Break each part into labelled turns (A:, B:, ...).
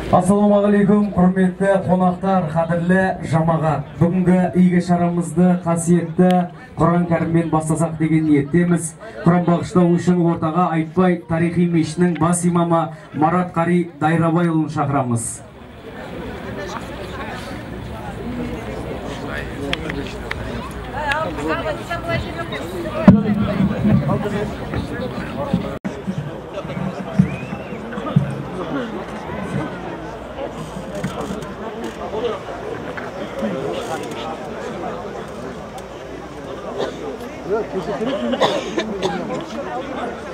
A: Ассалаумағалейкум, құрметті қонақтар, қадірлі жамағат. Бүгінгі игі шарамызды қасиетті Құран кәріммен бастасақ деген ниеттеміз. Құран бағыштау үшін ортаға Айтбай тарихи мешітінің бас имамы Марат Қари Дайрабайұлын шақырамыз.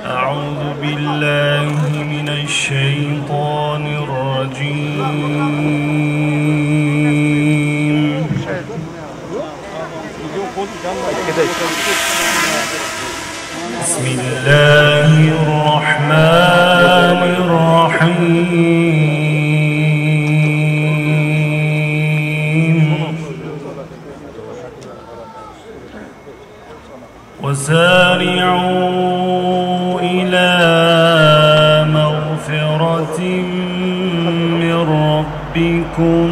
B: أعوذ بالله من الشيطان الرجيم. بسم الله الرحمن الرحيم. وسارعوا إلى مغفرة من ربكم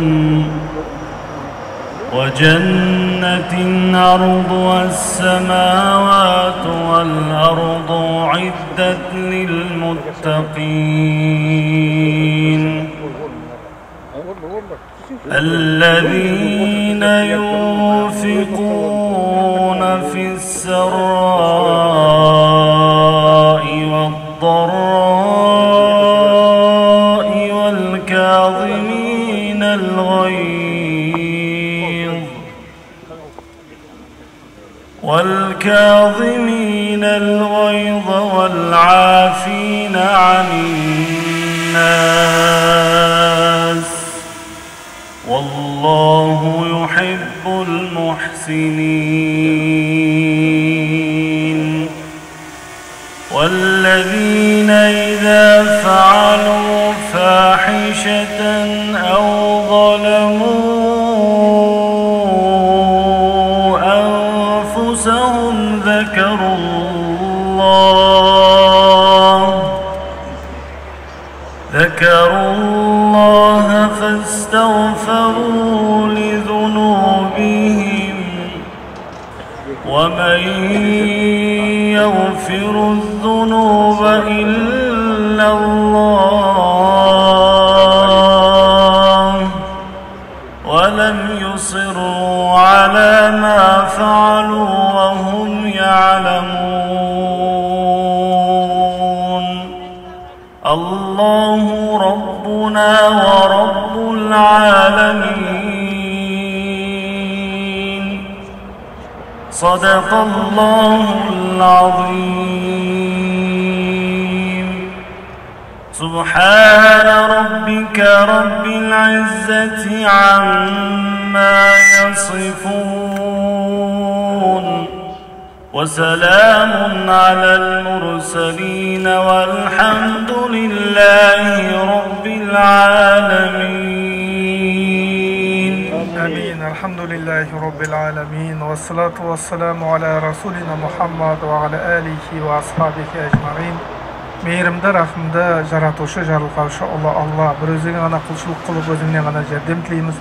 B: وجنة عرضها السماوات والأرض أعدت للمتقين الذين ينفقون في السراء والضراء والكاظمين الغيظ والعافين عن الناس والله يحب المحسنين. والذين إذا فعلوا فاحشة أو ظلموا أنفسهم ذكروا الله فاستغفروا لذنوبهم ومن يغفر الذنوب إلا الله ولم يصروا على ما فعلوا وهم يعلمون. الله ربنا ورب العالمين. صدق الله العظيم. سبحان ربك رب العزة عما يصفون وسلام على المرسلين والحمد لله رب العالمين.
C: آمين. الحمد لله رب العالمين والصلاة والسلام على رسولنا محمد وعلى آله وأصحابه أجمعين. Мейірімді, рахымды жаратушы, жарылқаушы ұлы Алла, бір өзіңе ғана құлшылық қылып, өзіңнен ғана жәрдем тілейміз.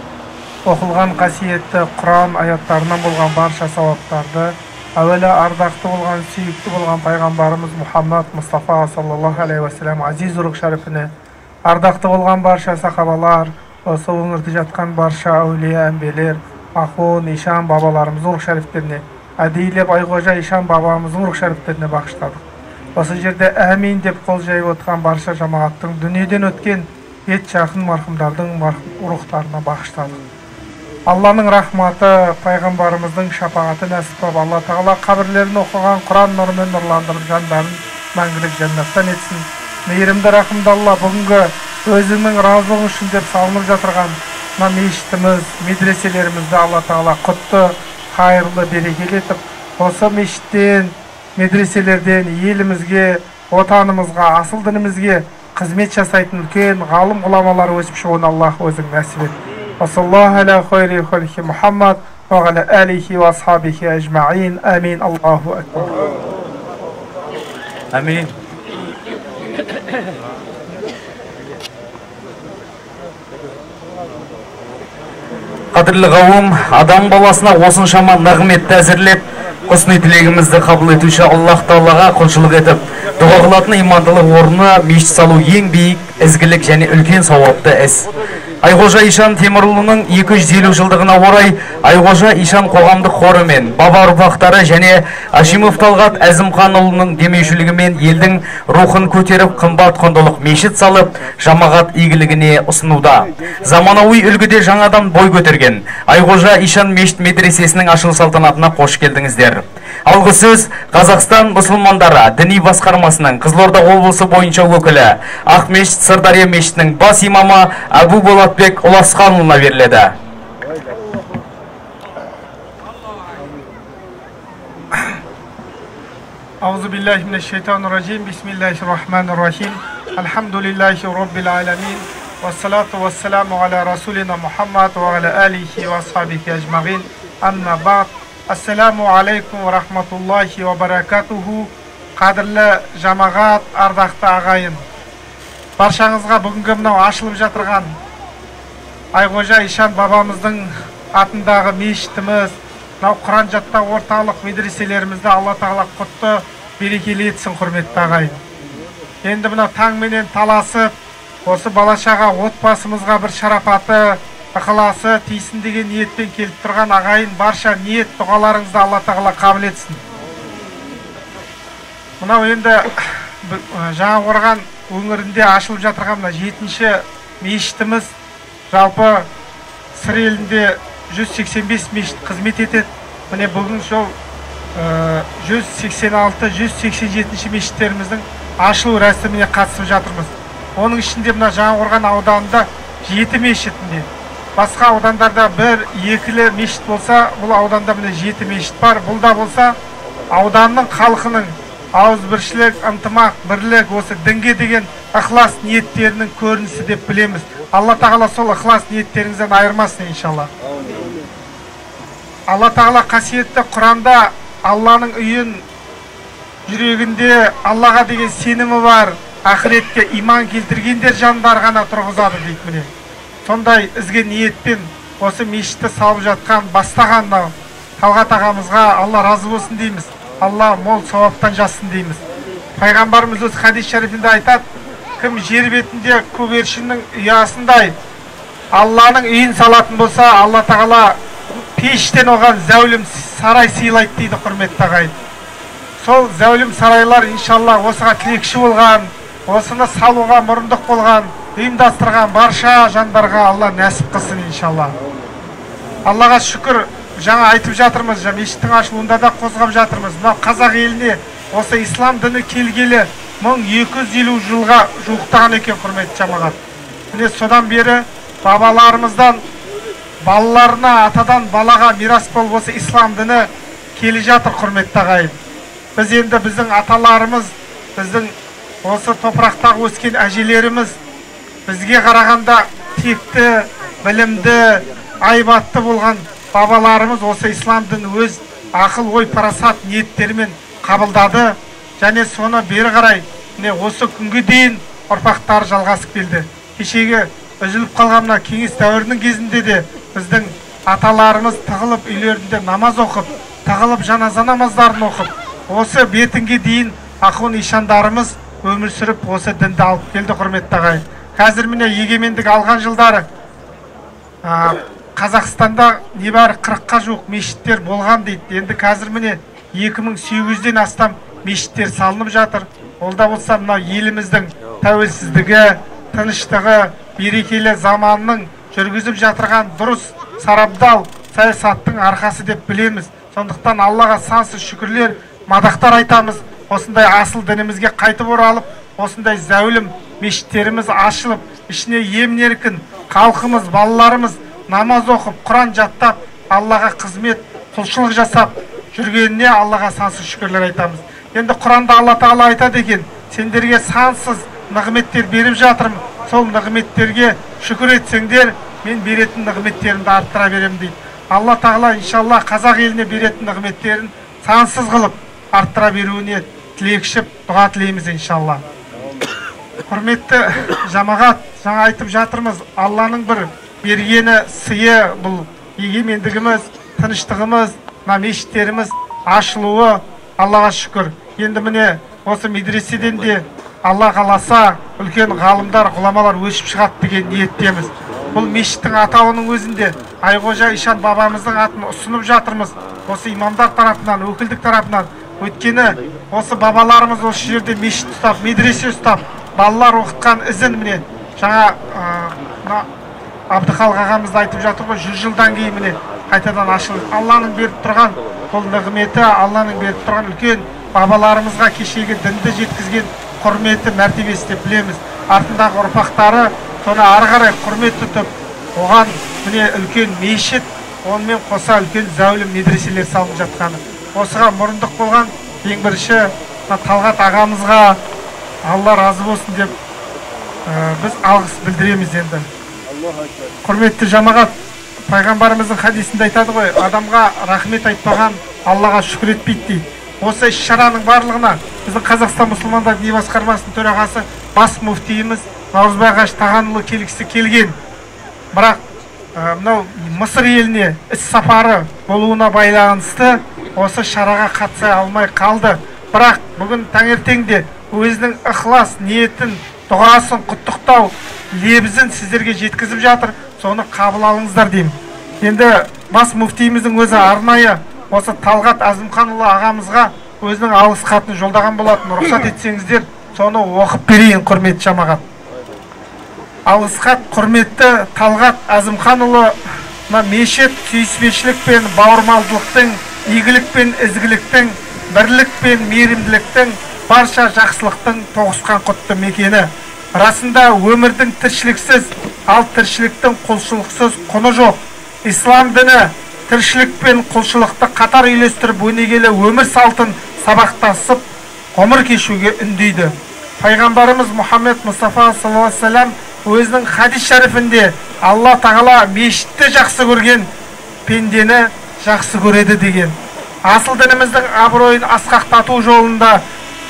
C: Оқылған қасиетті Құран аяттарынан болған барша сауаптарды әуелі ардақты болған, сүйікті болған пайғамбарымыз Мұхаммад Мұстафа саллаллаху алейхи уассалам азиз рух шәріпіне, ардақты болған барша сахабалар, осы өңірде жатқан барша әулие, әмбелер, ахун, ишан бабаларымыздың рух шәріптеріне, әдейілеп Айқожа ишан бабамыздың рух шәріптеріне бағыштадық. Осы жерде әмин деп қол жайып отқан барша жамағаттың дүниеден өткен ет жақын марқұмдардың рухтарына бағыштадық. Алланың рахматы, пайғамбарымыздың шапағаты нәсіп болып, Алла тағала қабірлерін оқыған Құран нұрымен нұрландырып, жандарын мәңгілік жәннаттан етсін. Мейірімді, рахымды Алла, бүгінгі өзіңнің разылығың үшін деп салынып жатырған мына мешітіміз, медреселерімізді Алла тағала құтты, қайырлы, берекелі етіп, осы мешіттен, медреселерден елімізге, отанымызға, асыл дінімізге қызмет жасайтын үлкен ғалым ғұламалар өсіп шығуын Аллах өзің нәсіп ет. Уассаллаху аля хайри халқи Мухаммад ва аля алихи ва асхабихи ажмаин. Амин. Аллаху акбар.
A: Амин. Қадірлі қауым, адам баласына осыншама нығметті әзірлеп, құсни тілегімізді қабыл етуші Аллах Тағалаға құлшылық етіп, дұға қылатын имандылық орнына мешіт салу ең биік, ізгілік және үлкен сауапты іс. Айқожа Ишан Темірұлының 250 жылдығына орай Айқожа Ишан қоғамдық қоры мен баба ұрпақтары және Ашимов Талғат Әзімханұлының демеушілігімен елдің рухын көтеріп қымбат құндылық мешіт салып, жамағат игілігіне ұсынуда. Заманауи үлгіде жаңадан бой көтерген Айқожа Ишан мешіт медресесінің ашылу салтанатына қош келдіңіздер. Алғы сөз Қазақстан мұсылмандары діни басқармасының Қызылорда облысы бойынша өкілі Ақмешіт Сырдария мешітінің бас имамы Әбу Болатбек Ұласханұлына беріледі.
C: Аузу биллахи минаш шайтанир ражим. Бисмиллахир рахманир рахим. Альхамдулиллахи роббил аламин. Вассалату вассаламу аля расулина Мухаммад ва аля алихи ва асхабихи ажмаин. Амма бa'д. Ассаламу алейкум ва рахматуллахи ва баракатуху. Қадірлі жамағат, ардақты ағайын. Баршаңызға бүгінгі мынау ашылып жатырған Айқожа Ишан бабамыздың атындағы мешітіміз, мынау Құран жаттау орталық медреселерімізді Алла Тағала құтты берекелі етсін, құрметті ағайын. Енді мынау таңменен таласып, осы бала шаға отбасымызға бір шарапаты, ықыласы тисін деген ниетпен келіп тұрған ағайын, барша ниет дұғаларыңызды Алла Тағала қабыл етсін. Мынау енді Жаңақорған өңірінде ашылып жатырған мына 7-ші мешітіміз. Жалпы Сыр елінде 185 мешіт қызмет етеді. Міне бүгін сол 186-187 мешіттеріміздің ашылу рәсіміне қатысып жатырмыз. Оның ішінде мына Жаңақорған ауданында 7 мешіт міне. Басқа аудандарда 1-2 мешіт болса, бұл ауданда міне 7 мешіт бар. Бұл да болса ауданның халқының ауызбіршілік, ынтымақ, бірлік, осы дінге деген ықылас ниеттерінің көрінісі деп білеміз. Алла Тағала сол ықылас ниеттеріңізден айырмасын, иншалла. Алла Тағала қасиетті Құранда Алланың үйін жүрегінде Аллаға деген сенімі бар, ақыретке иман келтіргендер жандар ғана тұрғызады дейді міне. Сондай ізгі ниетпен осы мешітті салып жатқан, бастаған Талғат ағамызға Алла разы болсын дейміз. Алла мол сауаптан жазсын дейміз. Пайғамбарымыз өз хадис шарифінде айтады, кім жер бетінде көгершіннің ұясындай Алланың үйін салатын болса, Алла Тағала пештен оған зәулім сарай сыйлайды дейді, құрметті ағайын. Сол зәулім сарайлар иншалла осыға тілекші болған, осыны салуға мұрындық болған, ұйымдастырған барша жандарға Алла нәсіп қылсын иншалла. Аллаға шүкір, жаңа айтып жатырмыз, мешіттің ашылуында да қозғап жатырмыз. Мынау қазақ еліне осы ислам діні келгелі 1250 жылға жуықтаған екен, құрметті жамағат. Міне содан бері бабаларымыздан балаларына, атадан балаға мирас болып осы ислам діні келе жатыр, құрметті ағайын. Біз енді біздің аталарымыз, біздің осы топырақтағы өскен әжелеріміз бізге қарағанда текті, білімді, айбатты болған бабаларымыз осы ислам дінін өз ақыл ой парасат ниеттерімен қабылдады және соны бері қарай міне осы күнге дейін ұрпақтары жалғасып келді. Кешегі үзіліп қалған мына кеңес дәуірінің кезінде де біздің аталарымыз тығылып үйлерінде намаз оқып, тығылып жаназа намаздарын оқып, осы бетінге дейін ахун ишандарымыз өмір сүріп осы дінді алып келді, құрметті ағайын. Қазір міне егемендік алған жылдары Қазақстанда небәрі 40-қа жуық мешіттер болған дейді. Енді қазір міне 2800-ден астам мешіттер салынып жатыр. Ол да болса мынау еліміздің тәуелсіздігі, тыныштығы, берекелі заманның жүргізіп жатырған дұрыс сарабдал саясаттың арқасы деп білеміз. Сондықтан Аллаға сансыз шүкірлер, мадақтар айтамыз. Осындай асыл дінімізге қайтып оралып, осындай зәулім мешіттеріміз ашылып, ішіне емін-еркін халқымыз, балаларымыз намаз оқып, Құран жаттап, Аллаға қызмет, құлшылық жасап жүргеніне Аллаға сансыз шүкірлер айтамыз. Енді Құранда Алла Тағала айтады екен, сендерге сансыз нығметтер беріп жатырмын, сол нығметтерге шүкір етсеңдер, мен беретін нығметтерімді арттыра беремін дейді. Алла Тағала иншалла қазақ еліне беретін нығметтерін сансыз қылып арттыра беруіне тілекшіп дұға тілейміз иншалла. Құрметті жамағат, жаңа айтып жатырмыз, Алланың бір бергені сыйы бұл егемендігіміз, тыныштығымыз, мына мешіттеріміз ашылуы Аллаға шүкір. Енді міне осы медреседен де Алла қаласа үлкен ғалымдар, ғұламалар өсіп шығады деген ниеттеміз. Бұл мешіттің атауының өзінде Айқожа ишан бабамыздың атын ұсынып жатырмыз. Осы имамдар тарапынан, өкілдік тарапынан. Өйткені осы бабаларымыз осы жерде мешіт ұстап, медресе ұстап, балалар оқытқан ізін міне жаңа Абдықалық ағамыз да айтып жатыр ғой, 100 жылдан кейін міне қайтадан ашылды. Алланың беріп тұрған бұл нығметі, Алланың беріп тұрған үлкен бабаларымызға кешегі дінді жеткізген құрметі, мәртебесі деп білеміз. Артындағы ұрпақтары соны ары қарай құрмет тұтып, оған міне үлкен мешіт, онымен қоса үлкен зәулім медреселер салынып жатқаны. Осыға мұрындық болған ең бірінші Талғат ағамызға Алла разы болсын деп біз алғыс білдіреміз енді. Құрметті жамағат, пайғамбарымыздың хадисінде айтады ғой, адамға рахмет айтпаған Аллаға шүкір етпейді дейді. Осы іс-шараның барлығына біздің Қазақстан мұсылмандар діни басқармасының төрағасы, бас муфтиіміз Наурызбай қажы Тағанұлы келгісі келген. Бірақ мынау Мысыр еліне іс сапары болуына байланысты осы шараға қатыса алмай қалды. Бірақ бүгін таңертеңде өзінің ықылас ниетін, дұғасын, құттықтау лебізін сіздерге жеткізіп жатыр. Соны қабыл алыңыздар деймін. Енді бас муфтиіміздің өзі арнайы осы Талғат Әзімханұлы ағамызға өзінің алғыс хатын жолдаған болатын. Рұқсат етсеңіздер, соны оқып берейін, құрметті жамағат. Алғыс хат құрметті Талғат Әзімханұлы, мына мешіт сүйіспеншілік пен бауырмалдылықтың, игілік пен ізгіліктің, бірлік пен мейірімділіктің, барша жақсылықтың тоғысқан құтты мекені. Расында өмірдің тіршіліксіз, ал тіршіліктің құлшылықсыз құны жоқ. Ислам діні тіршілік пен құлшылықты қатар үйлестіріп, өнегелі өмір салтын сабақтасып, ғұмыр кешуге үндейді. Пайғамбарымыз Мұхаммед Мұстафа саллаллаху алейхи уассалам өзінің хадис шәрифінде Алла тағала мешітті жақсы көрген пендені жақсы көреді деген. Асыл дініміздің абыройын асқақтату жолында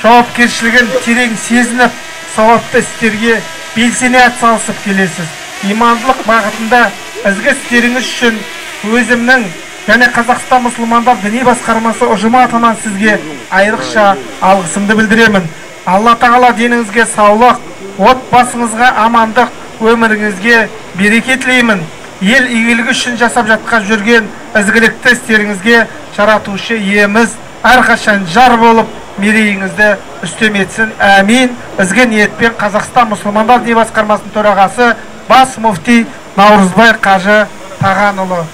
C: жауапкершілігін терең сезініп, сауапты істерге белсене атсалысып келесіз. Имандылық бағытында ізгі істеріңіз үшін өзімнің және Қазақстан мұсылмандар діни басқармасы ұжымы атынан сізге айрықша алғысымды білдіремін. Алла тағала деніңізге саулық, отбасыңызға амандық, өміріңізге береке тілеймін. Ел игілігі үшін жасап жатқан жүрген ізгілікті істеріңізге жаратушы иеміз әрқашан жар болып, мерейіңізді үстем етсін. Әмин. Ізгі ниетпен Қазақстан мұсылмандар діни басқармасының төрағасы, бас муфти Наурызбай қажы Тағанұлы.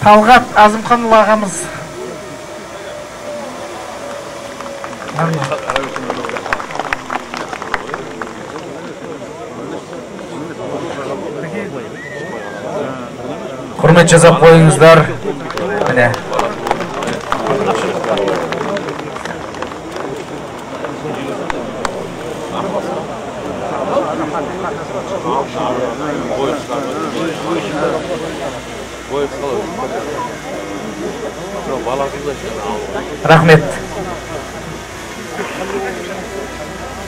C: Талғат Әзімханұлы ағамыз.
A: Құрмет жасап қойыңыздар. Міне. Рахмет.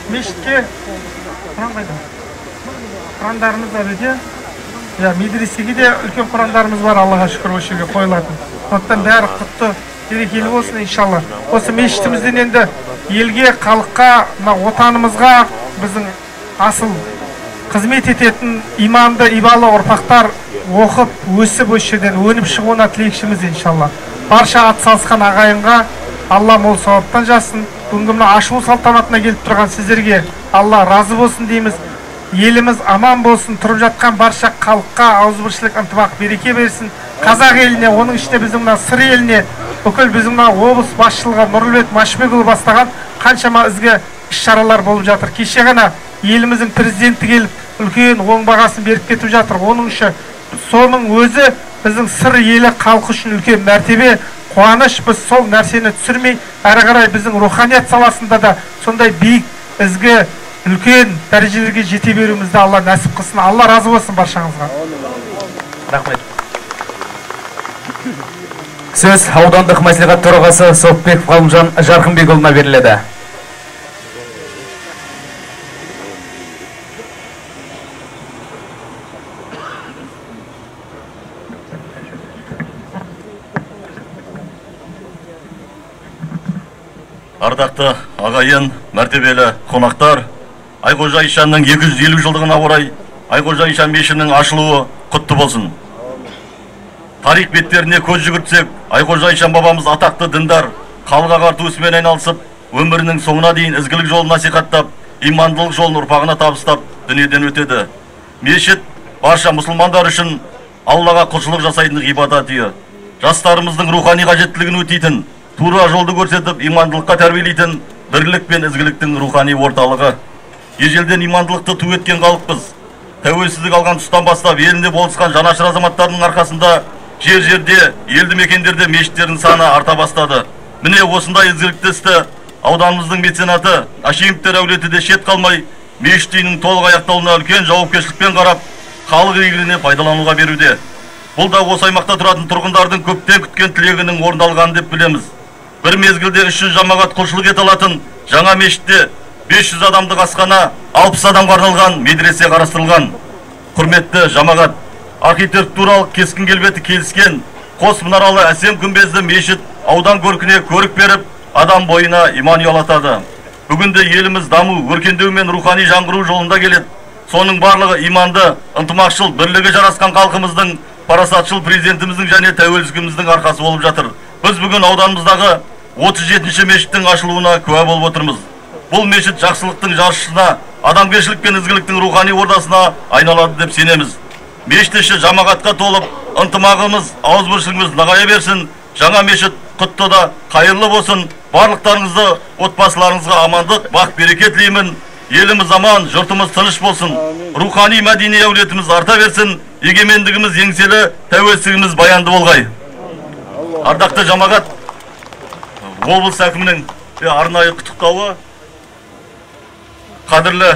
C: Мешітке құран қайда? Құрандарымыз бар еді. Я, медресеге де үлкен құрандарымыз бар, Аллаға шүкір, осы жерге қойылатын. Сондықтан бәрі құтты, берекелі болсын, иншалла. Осы мешітімізден енді елге, халыққа, мына отанымызға біздің асыл қызмет ететін иманды, ибалы ұрпақтар оқып, өсіп, осы жерден өніп шығуына тілекшіміз, иншалла. Барша атсалысқан ағайынға Алла мол сауаптан жазсын. Бүгінгі мына ашылу салтанатына келіп тұрған сіздерге Алла разы болсын дейміз. Еліміз аман болсын, тұрып жатқан барша халыққа ауызбіршілік, ынтымақ, береке берсін. Қазақ еліне, оның ішінде біздің мына Сыр еліне, бүкіл біздің мына облыс басшылығы Нұрлыбек Машбекұлы бастаған қаншама ізгі іс-шаралар болып жатыр. Кеше ғана еліміздің президенті келіп, үлкен оң бағасын беріп кетіп жатыр. Оның үшін соның өзі біздің Сыр елі халқы үшін үлкен мәртебе, қуаныш. Біз сол нәрсені түсірмей, әрі қарай біздің руханият саласында да сондай биік, ізгі, үлкен дәрежелерге жете беруімізді Алла нәсіп қылсын. Алла разы болсын баршаңызға.
A: Рахмет. Сөз аудандық мәслихат төрағасы Сопбеков Ғалымжан Жарқынбекұлына беріледі.
D: Ардақты ағайын, мәртебелі қонақтар, Айқожа ишанның 250 жылдығына орай Айқожа ишан мешітінің ашылуы құтты болсын. Тарих беттеріне көз жүгіртсек, Айқожа ишан бабамыз атақты діндар, халық ағарту ісімен айналысып, өмірінің соңына дейін ізгілік жолын насихаттап, имандылық жолын ұрпағына табыстап, дүниеден өтеді. Мешіт барша мұсылмандар үшін Аллаға құлшылық жасайтын ғибадат үйі. Жастарымыздың рухани қажеттілігін өтейтін, тура жолды көрсетіп, имандылыққа тәрбиелейтін бірлік пен ізгіліктің рухани орталығы. Ежелден имандылықты ту еткен халықпыз. Тәуелсіздік алған тұстан бастап елінде болысқан жанашыр азаматтарының арқасында жер-жерде, елді мекендерде мешіттердің саны арта бастады. Міне осындай ізгілікті істі ауданымыздың меценаты Ашимовтер әулеті де шет қалмай, мешіт үйінің толық аяқталуына үлкен жауапкершілікпен қарап, халық игілігіне пайдалануға беруде. Бұл да осы аймақта тұратын тұрғындардың көптен күткен тілегінің орындалғаны деп білеміз. Бір мезгілде 300 жамағат құлшылық ете алатын жаңа мешітте 500 адамдық асхана, 60 адамға арналған медресе қарастырылған. Құрметті жамағат, архитектуралық кескін келбеті келіскен қос мұнаралы әсем күмбезді мешіт аудан көркіне көрік беріп, адам бойына иман ұялатады. Бүгінде еліміз даму, өркендеу мен рухани жаңғыру жолында келеді. Соның барлығы иманды, ынтымақшыл, бірлігі жарасқан халқымыздың, парасатшыл президентіміздің және тәуелсіздігіміздің арқасы болып жатыр. Біз бүгін ауданымыздағы 37-ші мешіттің ашылуына куә болып отырмыз. Бұл мешіт жақсылықтың жаршысына, адамгершілік пен ізгіліктің рухани ордасына айналады деп сенеміз. Мешіт іші жамағатқа толып, ынтымағымыз, ауызбіршілігіміз нығая берсін. Жаңа мешіт құтты да қайырлы болсын. Барлықтарыңызды, отбасыларыңызға амандық, бақ береке тілеймін. Еліміз аман, жұртымыз тыныш болсын. Рухани мәдени әулетіміз арта берсін. Егемендігіміз еңселі, тәуелсіздігіміз баянды болғай. Ардақты жамағат, облыс әкімінің арнайы құттықтауы, қадірлі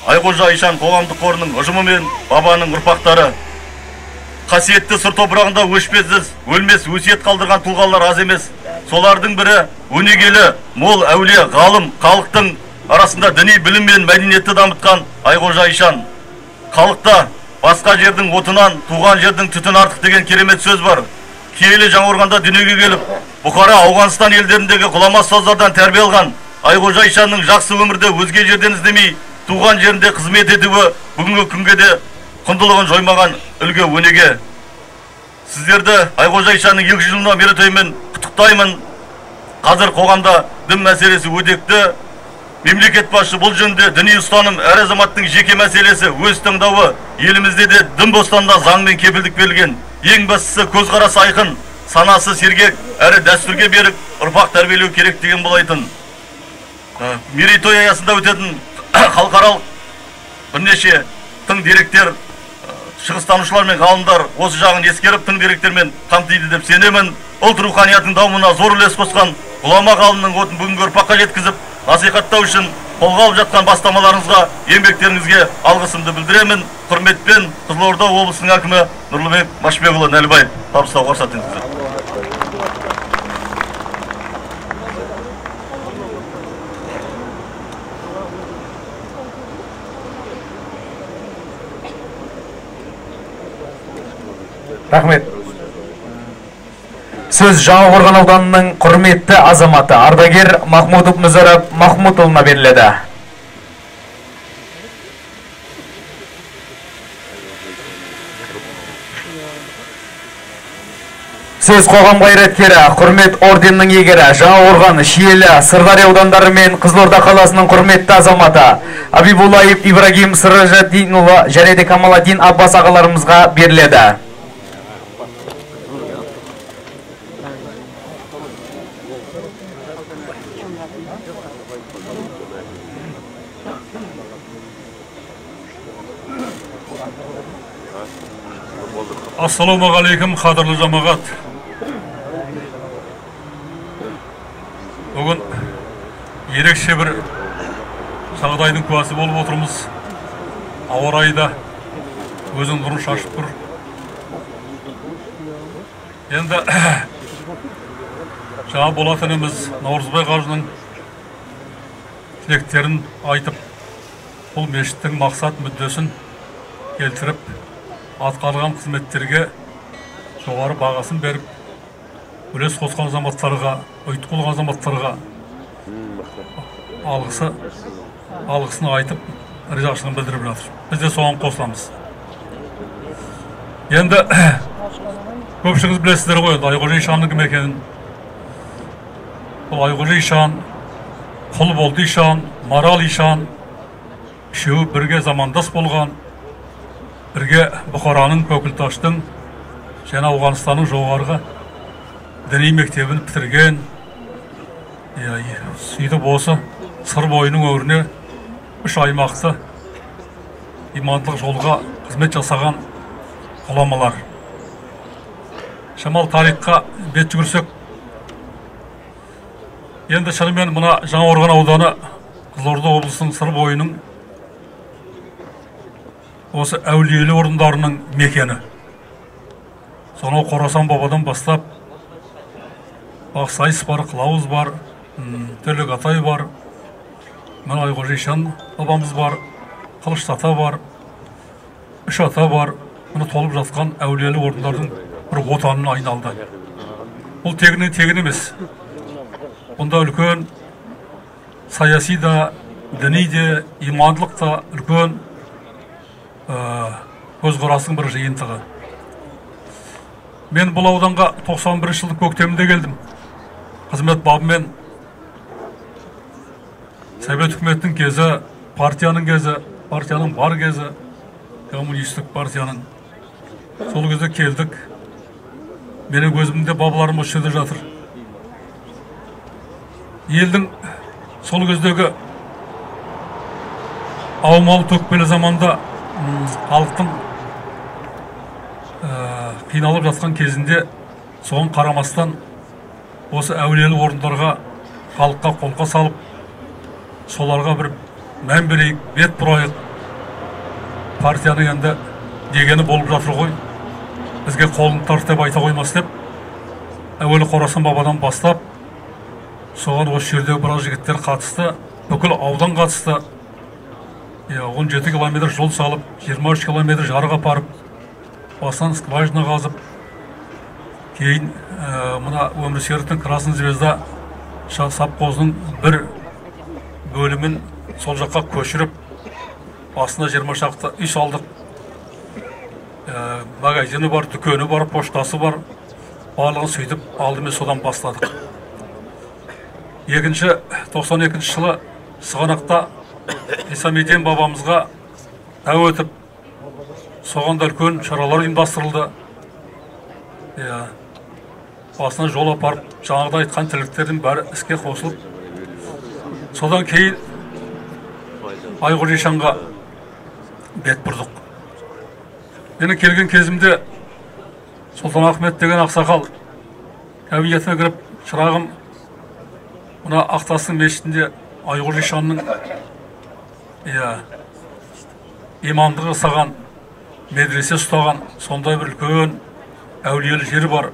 D: Айқожа ишан қоғамдық қорының ұжымы мен бабаның ұрпақтары, қасиетті Сыр топырағында өшпес із, өлмес өсиет қалдырған тұлғалар аз емес. Солардың бірі өнегелі, мол әулие, ғалым, халықтың арасында діни білім мен мәдениетті дамытқан Айқожа ишан. Халықта басқа жердің отынан, туған жердің түтін артық деген керемет сөз бар. Киелі Жаңақорғанда дүниеге келіп, Бұхара, Ауғанстан елдеріндегі ғұлама ұстаздардан тәрбие алған Айқожа ишанның жақсы өмірді өзге жерден іздемей, туған жерінде қызмет етуі бүгінгі күнге де құндылығын жоймаған үлгі өнеге. Сіздерді Айқожа ишанның 200 жылына мерейтойымен құттықтаймын. Қазір қоғамда дін мәселесі өзекті. Мемлекет басшысы бұл жөнінде діни ұстаным әр азаматтың жеке мәселесі, өз таңдауы. Елімізде де дін бостандығына заңмен кепілдік берілген. Ең бастысы көзқарасы айқын, санасы сергек, әрі дәстүрге берік ұрпақ тәрбиелеу керек деген болайтын. Мерейтой аясында өтетін халықаралық бірнеше тың деректер, шығыстанушылар мен ғалымдар осы жағын ескеріп тың деректермен қамтиды деп сенемін. Ұлт руханиятының дамуына зор үлес қосқан ғұлама ғалымның отын бүгінгі ұрпаққа жеткізіп, насихаттау үшін қолға алып жатқан бастамаларыңызға, еңбектеріңізге алғысымды білдіремін. Құрметпен, Қызылорда облысының әкімі Нұрлыбек Машбекұлы Нәлібаев. Табыстауға рұқсат етіңіздер.
A: Рахмет. Сөз Жаңақорған ауданының құрметті азаматы ардагер Махмудов Мүзарап Махмұтұлына беріледі. Сөз қоғам қайраткері, құрмет орденінің иегері, Жаңақорған, Шиелі, Сырдария аудандары мен Қызылорда қаласының құрметті азаматы Абибуллаев Ибрагим Сыражаддинұлы және де Камаладдин Аббас ағаларымызға беріледі.
E: Ассалаумағалейкум, қадірлі жамағат. Бүгін ерекше бір жағдайдың куәсі болып отырмыз. Ауа райы да өзінің нұрын шашып тұр. Енді жаңа Болат ініміз Наурызбай қажының тілектерін айтып, бұл мешіттің мақсат мүддесін келтіріп, атқарылған қызметтерге жоғары бағасын беріп, үлес қосқан азаматтарға, ұйытқы болған азаматтарға Алғысын айтып, ризашылығын білдіріп жатыр. Біз де соған қосыламыз. Енді көпшілігіңіз білесіздер ғой, Айқожа ишанның кім екенін. Бұл Айқожа ишан, Құлболды ишан, Марал ишан үшеуі бірге замандас болған, бірге Бұхараның, Көкілташтың және Ауғанстанның жоғарғы діни мектебін бітірген. Сөйтіп осы Сыр бойының өңіріне үш аймақты имандылық жолға қызмет жасаған ғұламалар. Шамал тарихқа бет жүгірсек, енді шынымен мына Жаңақорған ауданы Қызылорда облысының Сыр бойының осы әулиелі орындарының мекені. Сонау Қорасан бабадан бастап Ақсайыс бар, Қылауыз бар, Төлек атай бар, мына Айқожа ишан бабамыз бар, Қылыш ата бар, Үш ата бар. Мұны толып жатқан әулиелі орындардың бір отанына айналды. Бұл тегіннен тегін емес. Бұнда үлкен саяси да, діни де, имандылық та үлкен көзқарастың бір жиынтығы. Мен бұл ауданға 91 жылдың көктемінде келдім. Қызмет бабымен Совет үкіметінің кезі, партияның кезі, партияның бар кезі, коммунистік партияның. Сол кезде келдік. Менің өзімде бабаларым осы жерде жатыр. Елдің сол кездегі аумалы төкпелі заманда халықтың қиналып жатқан кезінде соған қарамастан осы әулиелі орындарға халыққа қолқа салып, соларға бір мән берейік, бет бұрайық. Партияның енді дегені болып жатыр ғой, бізге қолын тарт деп айта қоймас деп әуелі Қорасан бабадан бастап соған осы жердегі біраз жігіттер қатысты, бүкіл аудан қатысты. 17 километр жол салып, 23 километр жарық апарып, басынан скважина қазып, кейін мына Өмірсеріктің Красный Звезда совхозының бір бөлімін сол жаққа көшіріп, басына 20 шақты үй салдық. Магазині бар, дүкені бар, поштасы бар, барлығын сөйтіп алдымен содан бастадық. 92 жылы Сығанақта Исамеден бабамызға тәу өтіп, соған да үлкен шаралар ұйымдастырылды. Басына жол апарып, жаңағыда айтқан тірліктердің бәрі іске қосылып, содан кейін Айқожа ишанға бет бұрдық. Менің келген кезімде Сұлтан Ахмет деген ақсақал кабинетіне кіріп, шырағым, мына Ақтастың мешітінде Айқожа ишанның имамдық жасаған, медресе ұстаған сондай бір үлкен әулиелі жері бар,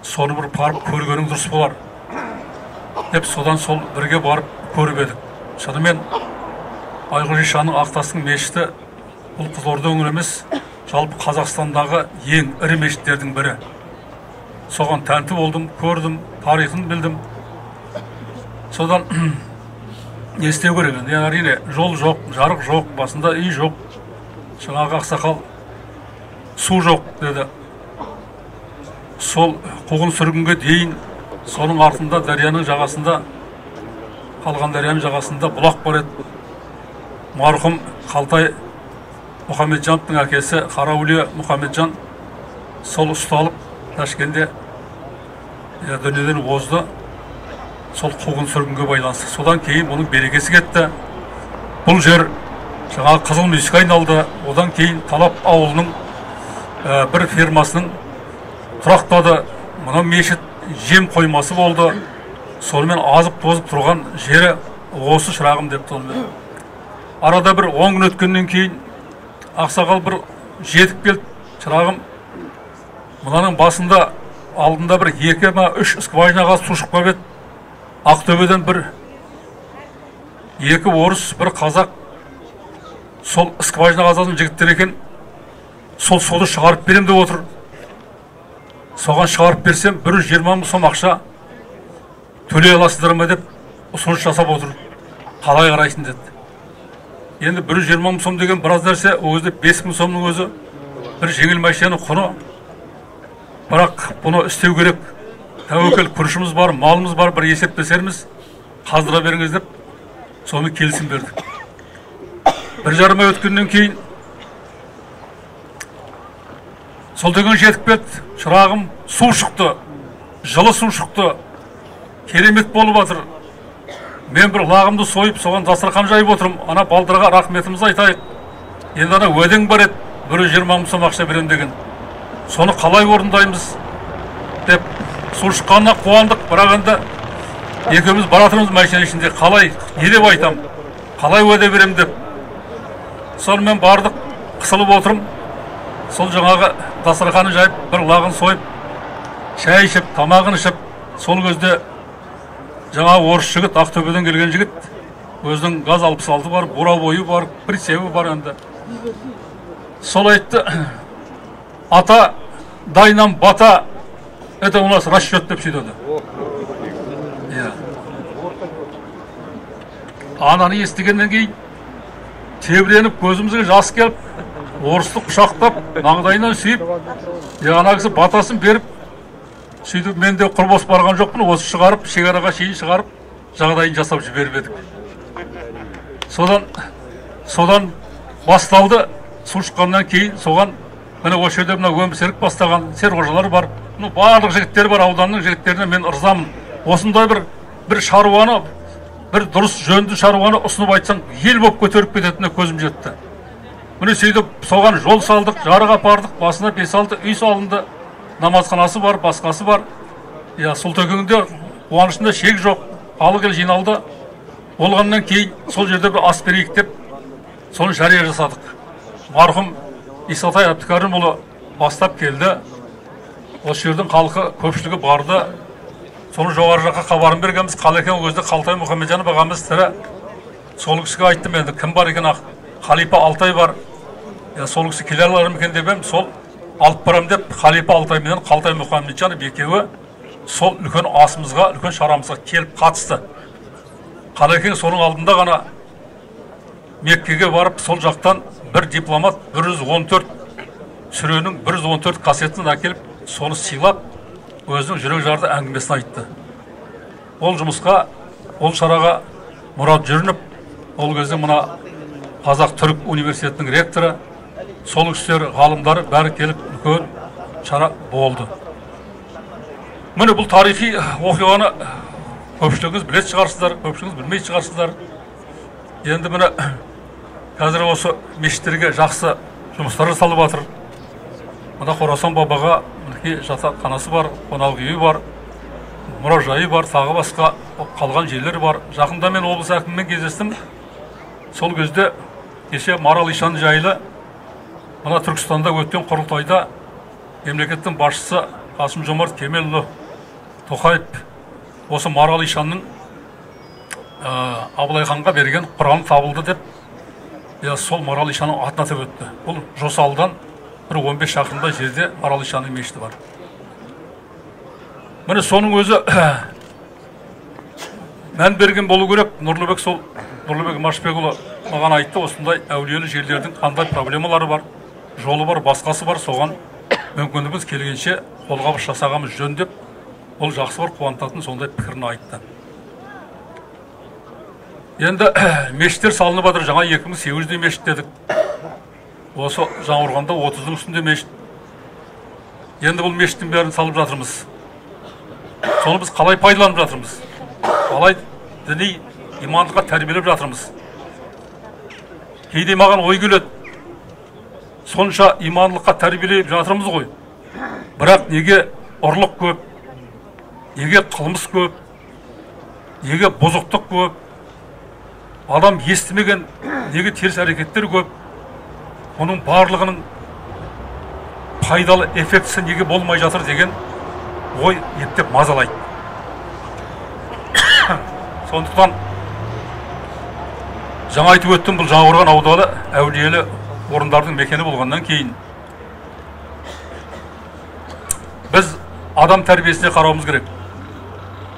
E: соны бір барып көргенің дұрыс болар деп содан сол бірге барып көріп едік. Шынымен Айқожа ишанның Ақтастың мешіті бұл Қызылорда өңірі емес, жалпы Қазақстандағы ең ірі мешіттердің бірі. Соған тәнті болдым, көрдім, тарихын білдім. Содан не істеу керек енді? Әрине, жол жоқ, жарық жоқ, басында үй жоқ. Жаңағы ақсақал су жоқ деді. Сол қуғын сүргінге дейін соның артында дарияның жағасында, қалған дарияның жағасында бұлақ бар еді. Марқұм Қалтай Мұхамеджановтың әкесі Қараулия Мұхамеджан сол ұсталып Ташкенде дүниеден озды. Сол қуғын сүргінге байланысты. Содан кейін бұның берекесі кетті. Бұл жер жаңағы қызыл мүйіске айналды. Одан кейін Талап ауылының бір фирмасының тұрақтады. Мына мешіт жем қоймасы болды. Сонымен азып тозып тұрған жері осы шырағым деп сонымен. Арада бір 10 күн өткеннен кейін ақсақал бір жетіп келді. Шырағым, мынаның басында алдында бір 2 ма 3 скважинаға су шығып қалып еді. Ақтөбеден бір 2 орыс, бір қазақ сол скважина қазатын жігіттер екен, сол суды шығарып берем деп отыр. Соған шығарып берсем 120 мың сом ақша төлей аласыздар ма деп ұсыныс жасап отыр, қалай қарайсың деді. Енді 120 мың сом деген біраз нәрсе, ол кезде 5 мың сомның өзі бір жеңіл машинаның құны. Бірақ бұны істеу керек, тәуекел күрішіміз бар, малымыз бар, бір есептесерміз, қаздыра беріңіз деп соны келісім бердік. 1,5 ай өткеннен кейін сол деген жетіп кетті, шырағым, су шықты, жылы су шықты, керемет болып жатыр. Мен бір лағымды сойып, соған дастархан жайып отырмын. Ана балдырға рахметімізді айтайық. Енді ана уәдең бар еді, 120 мың сом ақша берем деген. Соны қалай орындаймыз деп су шыққанына қуандық, бірақ енді екеуміз баратырмыз машина ішінде, қалай, не деп айтам, қалай уәде берем деп. Сонымен бардық, қысылып отырмын. Сол жаңағы дастарханын жайып, бір лағын сойып, шай ішіп, тамағын ішіп, сол кезде жаңа орыс жігіт, Ақтөбеден келген жігіт, өзінің газ 66 бар, бура бойы бар, прицебі бар енді. Сол айтты, ата, дай нам бата, это у нас расчет деп сөйледі. Ананы естігеннен кейін тебіреніп көзімізге жас келіп, орысты құшақтап, маңдайынан сүйіп, ана кісі батасын беріп, сөйтіп мен де құр бос барған жоқпын, осы шығарып, шекараға шейін шығарып, жағдайын жасап жіберіп едік. Содан басталды, су шыққаннан кейін соған міне осы жерде мына Өмірсерік бастаған серқожалар бар, барлық жігіттер бар, ауданның жігіттеріне мен ырзамын. Осындай бір шаруаны, бір дұрыс жөнді шаруаны ұсынып айтсаң, ел болып көтеріп кететініне көзім жетті. Міне сөйтіп соған жол салдық, жарық апардық, басына 5-6 үй салынды, намазханасы бар, басқасы бар. Сұлтекеңде қуанышында шек жоқ, халық ел жиналды. Болғаннан кейін сол жерде бір ас берейік деп соны жария жасадық. Марқұм Исатай Әбдікәрімұлы бастап келді. Осы жердің халқы көпшілігі барды. Соны жоғары жаққа хабарын бергенбіз. Қалекең ол кезде Қалтай Мұхамеджанов ағамыз тірі. Сол кісіге айттым, енді кім бар екен, Халипа Алтай бар. Сол кісі келе алар ма екен деп едім, сол алып барам деп Халипа Алтай менен Қалтай Мұхамеджанов екеуі сол үлкен асымызға, үлкен шарамызға келіп қатысты. Қалекең соның алдында ғана Меккеге барып, сол жақтан бір дипломат 114 сүренің 114 кассетін әкеліп, соны сыйлап, өзінің жүрек жарды әңгімесін айтты. Ол жұмысқа, ол шараға Мұрат Жүрінов, ол кезде мына Қазақ-Түрік университетінің ректоры, сол кісілер, ғалымдары бәрі келіп үлкен шара болды. Міне бұл тарихи оқиғаны көпшілігіңіз білетін шығарсыздар, көпшілігіңіз білмейтін шығарсыздар. Енді міне қазір осы мешіттерге жақсы жұмыстар жасалып жатыр. Мына Қорасан бабаға мінекей жатақханасы бар, қонақ үйі бар, мұражайы бар, тағы басқа қалған жерлер бар. Жақында мен облыс әкімімен кездестім. Сол кезде кеше Марал ишан жайлы мына Түркістанда өткен құрылтайда мемлекеттің басшысы Қасым-Жомарт Кемелұлы Тоқаев осы Марал ишанның Абылай ханға берген Құраны табылды деп, сол Марал ишанның атын атап өтті. Бұл Жосалыдан бір 15 шақырымдай жерде Марал ишанның мешіті бар. Міне соның өзі мән берген болу керек. Нұрлыбек, сол Нұрлыбек Машбекұлы маған айтты, осындай әулиелі жерлердің қандай проблемалары бар, жолы бар, басқасы бар, соған мүмкіндігіміз келгенше қолғабыс жасағанымыз жөн деп, ол жақсы бір қуантатын сондай пікірін айтты. Енді мешіттер салынып жатыр, жаңа 2800-дей мешіт дедік. Осы Жаңақорғанда 30-ның үстінде мешіт. Енді бұл мешіттің бәрін салып жатырмыз. Соны біз қалай пайдаланып жатырмыз? Қалай діни имандылыққа тәрбиелеп жатырмыз? Кейде маған ой келеді, сонша имандылыққа тәрбиелеп жатырмыз ғой. Бірақ неге ұрлық көп, неге қылмыс көп, неге бұзықтық көп, адам естімеген неге теріс әрекеттер көп, оның барлығының пайдалы эффектісі неге болмай жатыр деген ой ептеп мазалайды. Сондықтан жаңа айтып өттім, бұл Жаңақорған ауданы әулиелі орындардың мекені болғаннан кейін біз адам тәрбиесіне қарауымыз керек.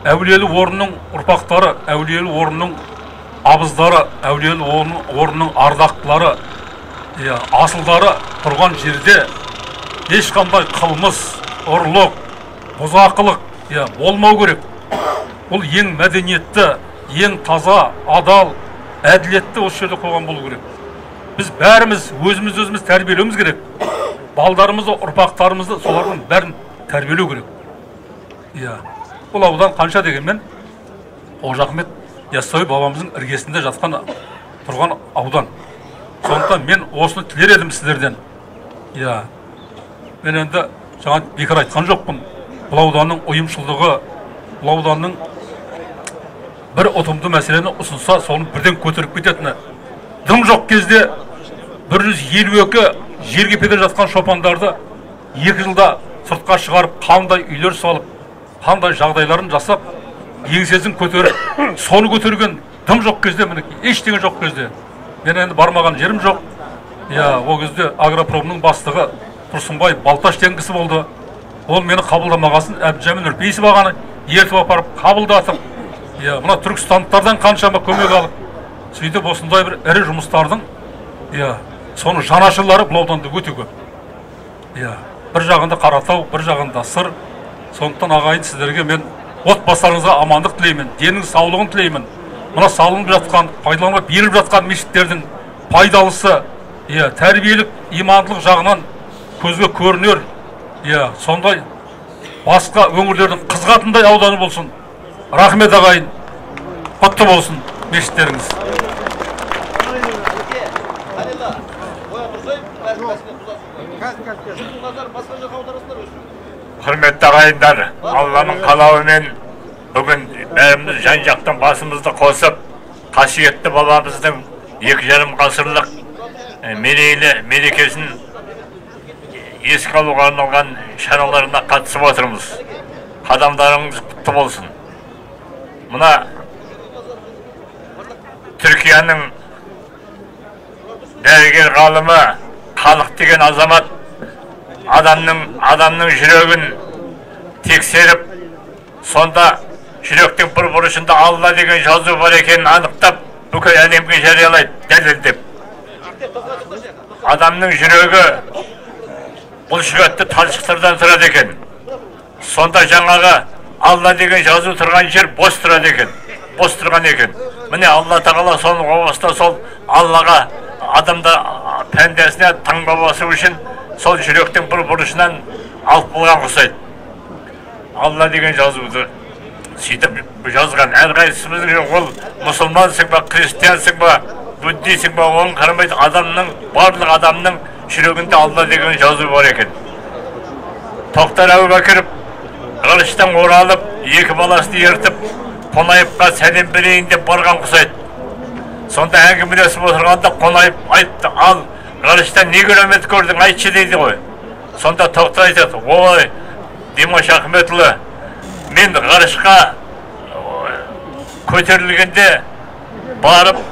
E: Әулиелі орынның ұрпақтары, әулиелі орынның абыздары, әулиелі орынның ардақтылары, асылдары тұрған жерде ешқандай қылмыс, ұрлық, бұзақылық болмау керек. Бұл ең мәдениетті, ең таза, адал, әділетті осы жерде қоғам болу керек. Біз бәріміз өзіміз тәрбиелеуіміз керек. Балдарымызды, ұрпақтарымызды солардың бәрін тәрбиелеу керек. Бұл аудан қанша дегенмен Қожа Ахмет Яссауи бабамыздың іргесінде жатқан тұрған аудан. Сондықтан мен осыны тілер едім сіздерден. Мен енді жаңа бекер айтқан жоқпын. Бұл ауданның ұйымшылдығы, бұл ауданның бір ұтымды мәселені ұсынса, соны бірден көтеріп кететіні. Дым жоқ кезде 152 жерге педе жатқан шопандарды 2 жылда сыртқа шығарып, қандай үйлер салып, қандай жағдайларын жасап, еңсесін көтеріп, соны көтерген дым жоқ кезде, мінекей ештеңе жоқ кезде. Мен енді бармаған жерім жоқ. Ол кезде агропромның бастығы Тұрсынбай Балташ деген кісі болды. Ол мені қабылдамағасын Әбдіжәміл Нұрпейісов ағаны ертіп апарып қабылдатып, мына түркістандықтардан қаншама көмек алып, сөйтіп осындай бір ірі жұмыстардың, соның жанашырлары бұл ауданда өте көп. Бір жағында Қаратау, бір жағында Сыр. Сондықтан ағайын, сіздерге мен отбасыларыңызға амандық тілеймін, денің саулығын тілеймін. Мына салынып жатқан, пайдалануға беріліп жатқан мешіттердің пайдалысы, тәрбиелік, имандылық жағынан көзге көрінер, сондай басқа өңірлердің қызығатындай ауданы болсын. Рахмет ағайын, құтты болсын мешіттеріңіз.
F: Құрметті ағайындар, Алланың қалауымен бүгін бәріміз жан-жақтан басымызды қосып, қасиетті бабамыздың 2,5 ғасырлық мерейлі мерекесін еске алуға арналған шараларына қатысып отырмыз. Қадамдарыңыз құтты болсын. Мына Түркияның дәрігер ғалымы Халық деген азамат адамның жүрегін тексеріп, сонда жүректің бір бұрышында Алла деген жазу бар екенін анықтап, бүкіл әлемге жариялайды, дәлелдеп. Адамның жүрегі бұлшықетті талшықтардан тұрады екен. Сонда жаңағы Алла деген жазу тұрған жер бос тұрады екен, бос тұрған екен. Міне Алла тағала соның о сол Аллаға адамда пәндесіне таңба басу үшін сол жүректің бір бұрышынан алып қойған ұқсайды. Алла деген жазуды сөйтіп жазған. Әрқайсымыздың ол мұсылмансың ба, христиансың ба, буддисің ба, оған қарамайды, адамның, барлық адамның жүрегінде Алла деген жазу бар екен. Тоқтар Әубәкіров ғарыштан оралып, екі баласын ертіп, Қонаевқа сәлем берейін деп барған ұқсайды. Сонда әңгімелесіп отырғанда Қонаев айтты, ал ғарыштан не керемет көрдің, айтшы дейді ғой. Сонда Тоқтар айтады, ой, Димаш Ахметұлы, мен ғарышқа көтерілгенде барып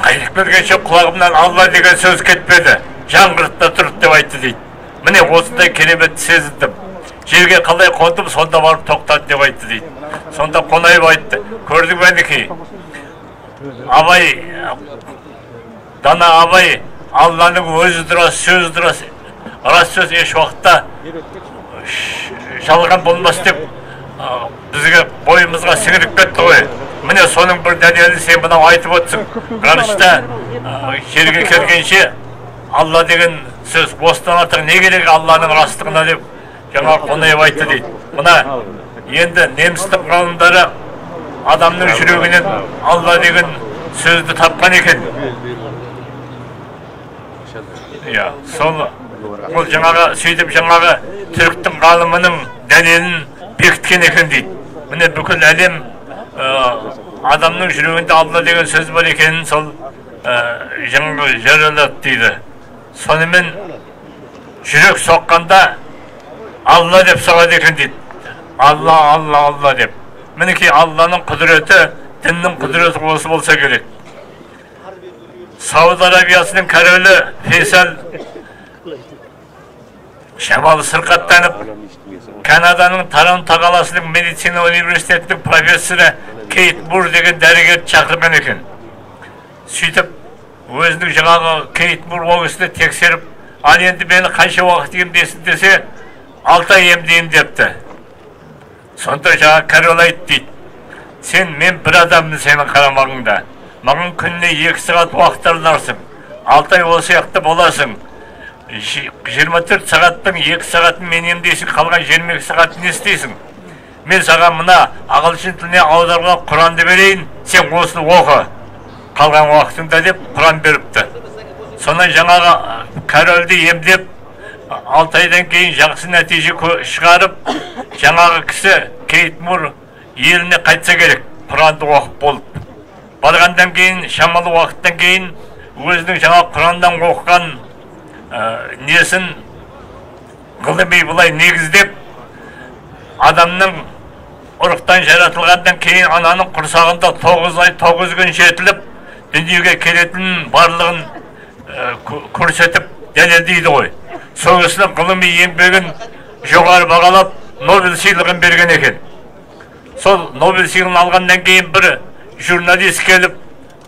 F: қайтып келгенше құлағымнан Алла деген сөз кетпеді, жаңғырып та тұрды деп айтты дейді. Міне осындай керемет сезіндім. Жерге қалай қондым, сонда барып тоқтады деп айтты дейді. Сонда Қонаев айтты, көрдің бе әнекей, Абай, дана Абай, Алланың өзі дұрыс, сөзі дұрыс, рас сөз еш уақытта жалған болмас деп бізге бойымызға сіңіріп кетті ғой. Міне соның бір дәлелін сен мынау айтып отырсың. Ғарышта жерге келгенше Алла деген сөз осыдан артық не керек Алланың растығына деп жаңа Қонаев айтты дейді. Мына енді немістің ғалымдары адамның жүрегінен Алла деген сөзді тапқан екен. Сол ол жаңағы сөйтіп жаңағы түріктің ғалымының дәлелін бекіткен екен дейді. Міне бүкіл әлем адамның жүрегінде Алла деген сөз бар екенін сол жаңағы жариялады дейді. Сонымен жүрек соққанда Алла деп соғады екен дейді. Алла, Алла, Алла деп. Мінекей Алланың құдіреті, діннің құдіреті осы болса керек. Сауд Арабиясының королі Фейсал Шамалы сырқаттанып, Канаданың Торонто қаласының медицина университетінің профессоры Кейт Мур деген дәрігерді шақырған екен. Сөйтіп, өзінің жаңағы Кейт Мур ол кісіні тексеріп, ал енді мені қанша уақыт емдесін десе, 6 ай емдеймін депті. Сонда жаңағы король айтты дейді, сен мен бір адаммын сенің қарамағыңда. Маған күніне 2 сағат уақыт арнарсың. 6 ай осы жақта боласың. 24 сағаттың 2 сағатын мен емдейсің, қалған 22 сағатын не істейсің? Мен саған мына ағылшын тіліне аударылған Құранды берейін, сен осыны оқы. Қалған уақытыңда деп Құран беріпті. Сонан жаңағы корольді емдеп, 6 айдан кейін жақсы нәтиже шығарып, жаңағы кісі Кейт Мур еліне қайтса керек, Құранды оқып болып. Барғандан кейін, шамалы уақыттан кейін өзінің жаңа Құрандан оқыған несін ғылыми былай негіздеп, адамның ұрықтан жаратылғаннан кейін ананың құрсағында 9 ай 9 күн жетіліп, дүниеге келетінін барлығын көрсетіп дәлелдейді ғой. Сол кісінің ғылыми еңбегін жоғары бағалап, Нобель сыйлығын берген екен. Сол Нобель сыйлығын алғаннан кейін бір журналист келіп,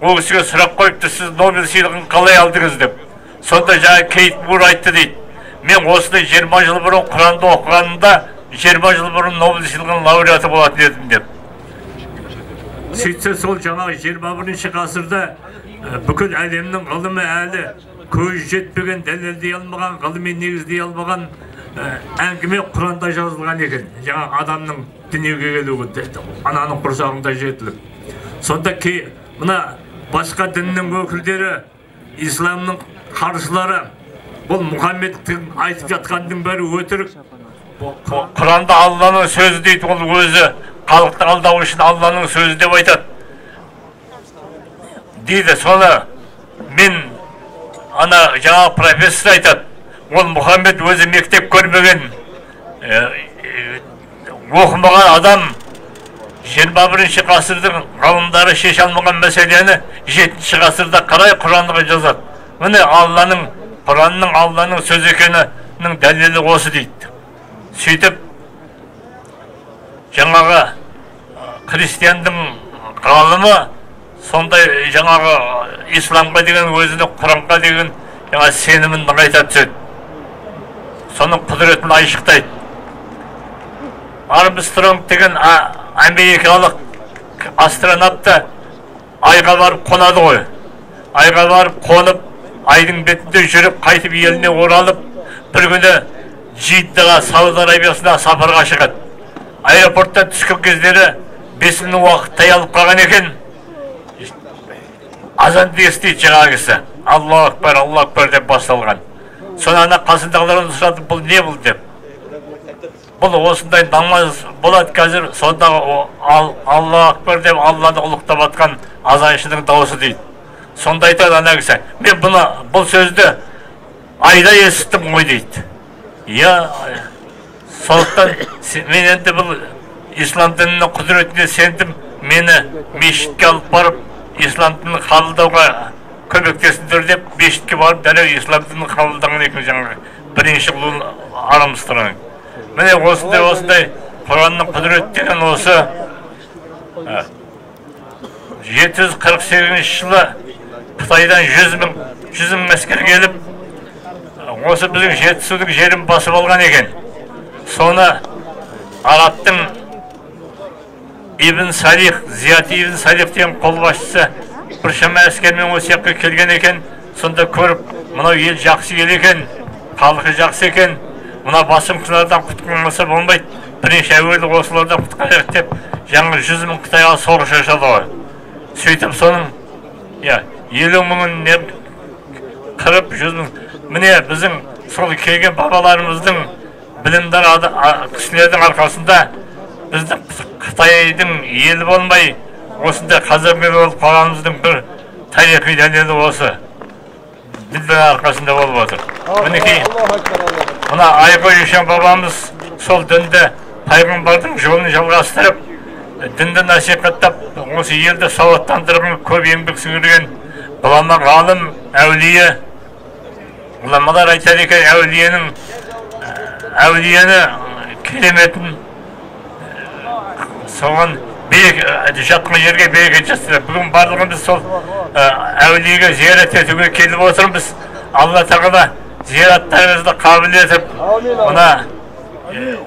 F: ол кісіге сұрақ қойыпты, сіз Нобель сыйлығын қалай алдыңыз деп. Сонда жаңа Кейт Мур айтты дейді, мен осыны 20 жыл бұрын Құранды оқығанымда 20 жыл бұрын Нобель сыйлығының лауреаты болатын едім деп. Сөйтсе сол жаңағы 21-ші ғасырда бүкіл әлемнің ғылымы әлі көз жетпеген, дәлелдей алмаған, ғылыми негіздей алмаған әңгіме Құранда жазылған екен. Жаңа адамның дүниеге келуі, ананың құрсағында жетіліп. Сонда мына басқа діннің өкілдері, исламның қарсылары, бұл Мұхаммедтің айтып жатқанның бәрі өтірік. Құранда Алланың сөзі дейді, ол өзі халықты алдау үшін Алланың сөзі деп айтады дейді. Соны мен ана жаңа профессор айтады, ол Мұхаммед өзі мектеп көрмеген, оқымаған адам, 21-ші ғасырдың ғалымдары шеше алмаған мәселені 7-ші ғасырда қарай Құранға жазады. Міне Алланың, Құранның Алланың сөзі екенінің дәлелі осы дейді. Сөйтіп жаңағы христиандың ғалымы сондай жаңағы исламға деген өзінің Құранға деген жаңа сенімін нығайта түседі. Соның құдіретін айшықтайды. Армстронг деген америкалық астронавт та айға барып қонады ғой. Айға барып қонып, айдың бетінде жүріп, қайтып еліне оралып, бір күні Жиддаға, Сауд Арабиясына сапарға шығады. Аэропорттан түскен кездері бесіннің уақыт таялып қалған екен. Азан естиді жаңағы кісі. Аллаху акбар, Аллаху акбар деп басталған. Соны ана қасындағылардан сұрады, бұл не бұл деп. Бұл осындай намаз болады қазір, сондағы Аллаху акбар деп Алланы ұлықтап атқан азаншының дауысы дейді. Сонда айтады ана кісі, мен бұны, бұл сөзді айда естіттім ғой дейді. Я, сондықтан мен енді бұл ислам дінінің құдіретіне сендім, мені мешітке алып барып, ислам дінін қабылдауға көмектесіңдер деп, мешітке барып, дәл ислам дінін қабылдаған екен жаңағы бірінші ұлы Армстронг. Міне осындай Құранның құдіреті деген осы. 748 жылы Қытайдан 100 мың әскер келіп, осы біздің Жетісудың жерін басып алған екен. Соны арабтың Ибн Салих, Зияд Ибн Салих деген қолбасшысы біршама әскермен осы жаққа келген екен. Сонда көріп, мынау ел жақсы ел екен, халқы жақсы екен, мына басымқылардан құтқармаса болмайды, бірінші әуелі осылардан құтқарайық деп жаңа 100 мың Қытайға соғыс жасады ғой. Сөйтіп соның 50 мыңын қырып 100 мың. Міне біздің сол келген бабаларымыздың білімдар кісілердің арқасында біздің Қытайдың елі болмай осындай қазақ елі болып қалғанымыздың бір тарихи дәлелі осы діннің арқасында болып отыр. Мінекей мына Айқой ишан бабамыз сол дінді, пайғамбардың жолын жалғастырып, дінді насихаттап, осы елді сауаттандырған, көп еңбек сіңірген ғұлама ғалым, әулие. Ғұламалар айтады екен, әулиенің Әулиені кереметін соған жатқан жерге береке жасады. Бүгін барлығымыз сол әулиеге зиярат етуге келіп отырмыз. Алла тағала зираттарыңызды қабыл етіп, мына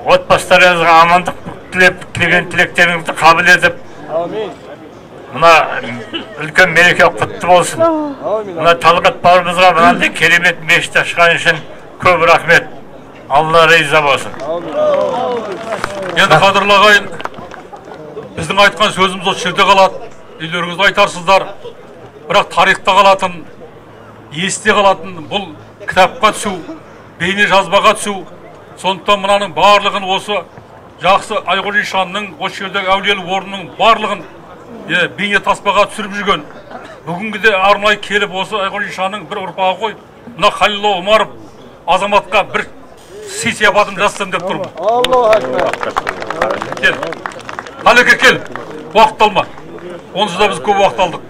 F: отбасыларыңызға амандық тілеп, тілеген тілектеріңізді қабыл етіп, мына үлкен мереке құтты болсын. Мына Талғат бауырымызға мынандай керемет мешіт ашқан үшін көп рахмет. Алла риза болсын.
E: Енді қадірлі ағайын, біздің айтқан сөзіміз осы жерде қалады, үйлеріңізде айтарсыздар. Бірақ тарихта қалатын, есте қалатын бұл кітапқа түсу, бейне жазбаға түсу. Сондықтан мынаның барлығын осы жақсы Айқожа ишанның, осы жердегі әулиелі орнының барлығын бейне таспаға түсіріп жүрген. Бүгінгіде арнайы келіп осы Айқожа ишанның бір ұрпағы ғой, мына Халилла Омаров азаматқа бір сый сияпатын жасасам деп тұрмын. Кел. Қалеке кел, уақыт алма. Онсыз да біз көп уақыт алдық.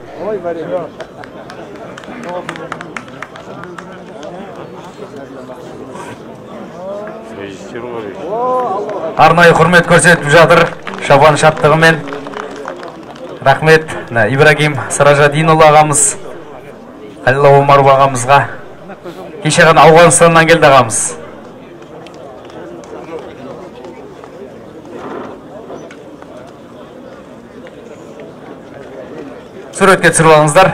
A: Арнайы құрмет көрсетіп жатыр шапан шаттығымен. Рахмет Ибрагим Саражадинұлы ағамыз, Халилла Омаров ағамызға. Кеше ғана Ауғанстаннан келді ағамыз. Суретке түсіріп алыңыздар.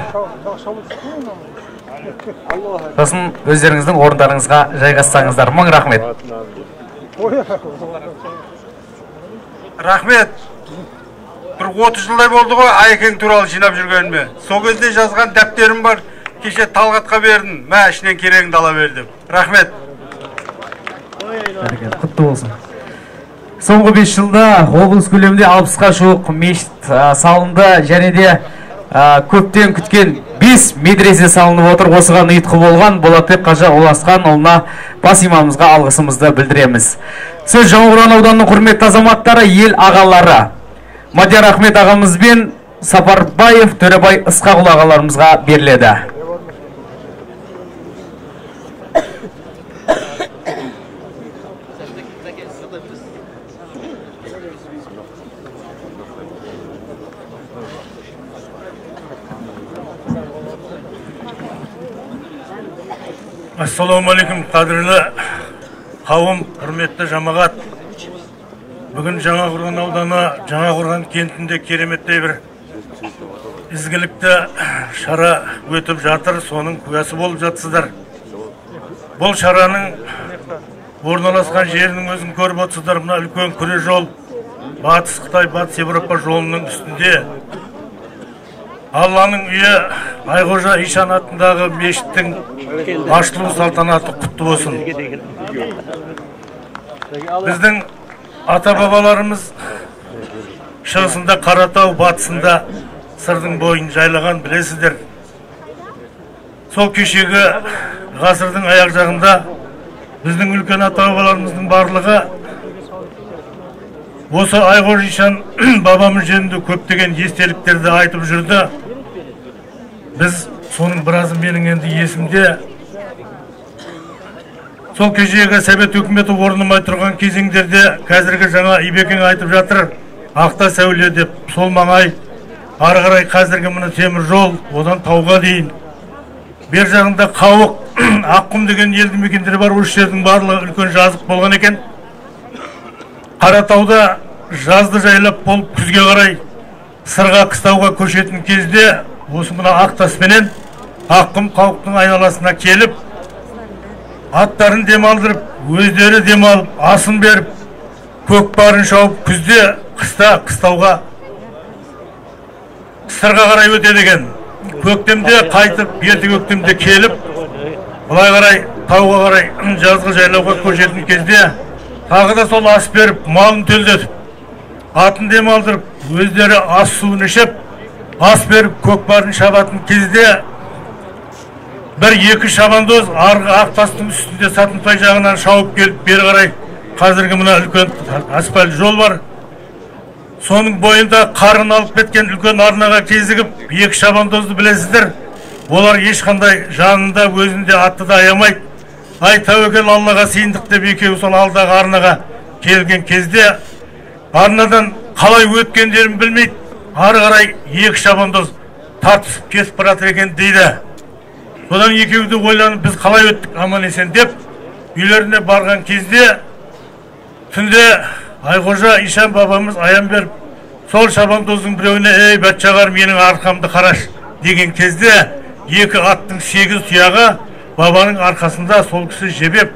A: Сосын өздеріңіздің орындарыңызға жайғассаңыздар. Мың рахмет.
G: Рахмет. Бір 30 жылдай болды ғой Айекең туралы жинап жүргеніме. Сол кезде жазған дәптерім бар. Кеше Талғатқа бердім. Мә, ішінен керегіңді ала бер деп. Рахмет.
A: Құтты болсын. Соңғы 5 жылда облыс көлемінде 60-қа жуық мешіт салынды, және де көптен күткен 5 медресе салынып отыр. Осыған ұйытқы болған Болатбек қажы Ұласханұлына, бас имамымызға алғысымызды білдіреміз. Сөз Жаңақорған ауданының құрметті азаматтары, ел ағалары Мадияр Ахмет ағамыз бен Сапарбаев Төребай Ысқақұлы ағаларымызға беріледі.
H: Ассалаумағалейкум, қадірлі қауым, құрметті жамағат. Бүгін Жаңақорған ауданы, Жаңақорған кентінде кереметтей бір ізгілікті шара өтіп жатыр, соның куәсі болып жатсыздар. Бұл шараның орналасқан жерінің өзін көріп отырсыздар. Мына үлкен күре жол, Батыс Қытай, Батыс Еуропа жолының үстінде Алланың үйі Айқожа ишан атындағы мешіттің ашылу салтанаты құтты болсын. Біздің ата-бабаларымыз шығысында Қаратау, батысында Сырдың бойын жайлаған, білесіздер. Сол кешегі ғасырдың аяқ жағында біздің үлкен ата-бабаларымыздың барлығы осы Айқожа ишан бабамыз жөнінде көптеген естеліктерді айтып жүрді. Біз соның біразы менің енді есімде. Сол кешегі Совет өкіметі орнамай тұрған кезеңдерде қазіргі жаңа Ибекең айтып жатыр, Ақтас әулие деп, сол маңай ары қарай қазіргі мына темір жол, одан тауға дейін. Бер жағында Қауық, Аққұм деген елді мекендер бар, осы жердің барлығы үлкен жазық болған екен. Қаратауда жазды жайлап болып күзге қарай Сырға қыстауға көшетін кезде осы мына Ақтас пенен Аққұм Қауықтың айналасына келіп, аттарын демалдырып, өздері демалып, асын беріп, көкпарын шауып, күзде, қыста қыстауға Сырға қарай өтеді екен. Көктемде қайтып, ерте көктемде келіп, былай қарай, тауға қарай жазғы жайлауға көшетін кезде тағы да сол ас беріп, малын төлдетіп, атын демалдырып, өздері ас суын ішіп, ас беріп, көкпарын шабатын кезде бір-екі шабандоз арғы Ақтастың үстінде Сатымтай жағынан шауып келіп, бері қарай қазіргі мына үлкен асфальт жол бар, соның бойында қарын алып кеткен үлкен арнаға кезігіп, екі шабандозды білесіздер, олар ешқандай жанында өзінде атты да аямайды. Ай, тәуекел, Аллаға сыйындық деп екеуі сол алдағы арнаға келген кезде арнадан қалай өткендерін білмейді, ары қарай екі шабандоз тартысып кетіп бара жатыр екен дейді. Содан екеуі де ойланып, біз қалай өттік аман есен деп үйлеріне барған кезде түнде Айқожа ишан бабамыз аян беріп, сол шабандоздың біреуіне: «Ей, бәтшағар, менің арқамды қараш», деген кезде екі аттың 8 тұяғы бабаның арқасында, сол кісі жебеп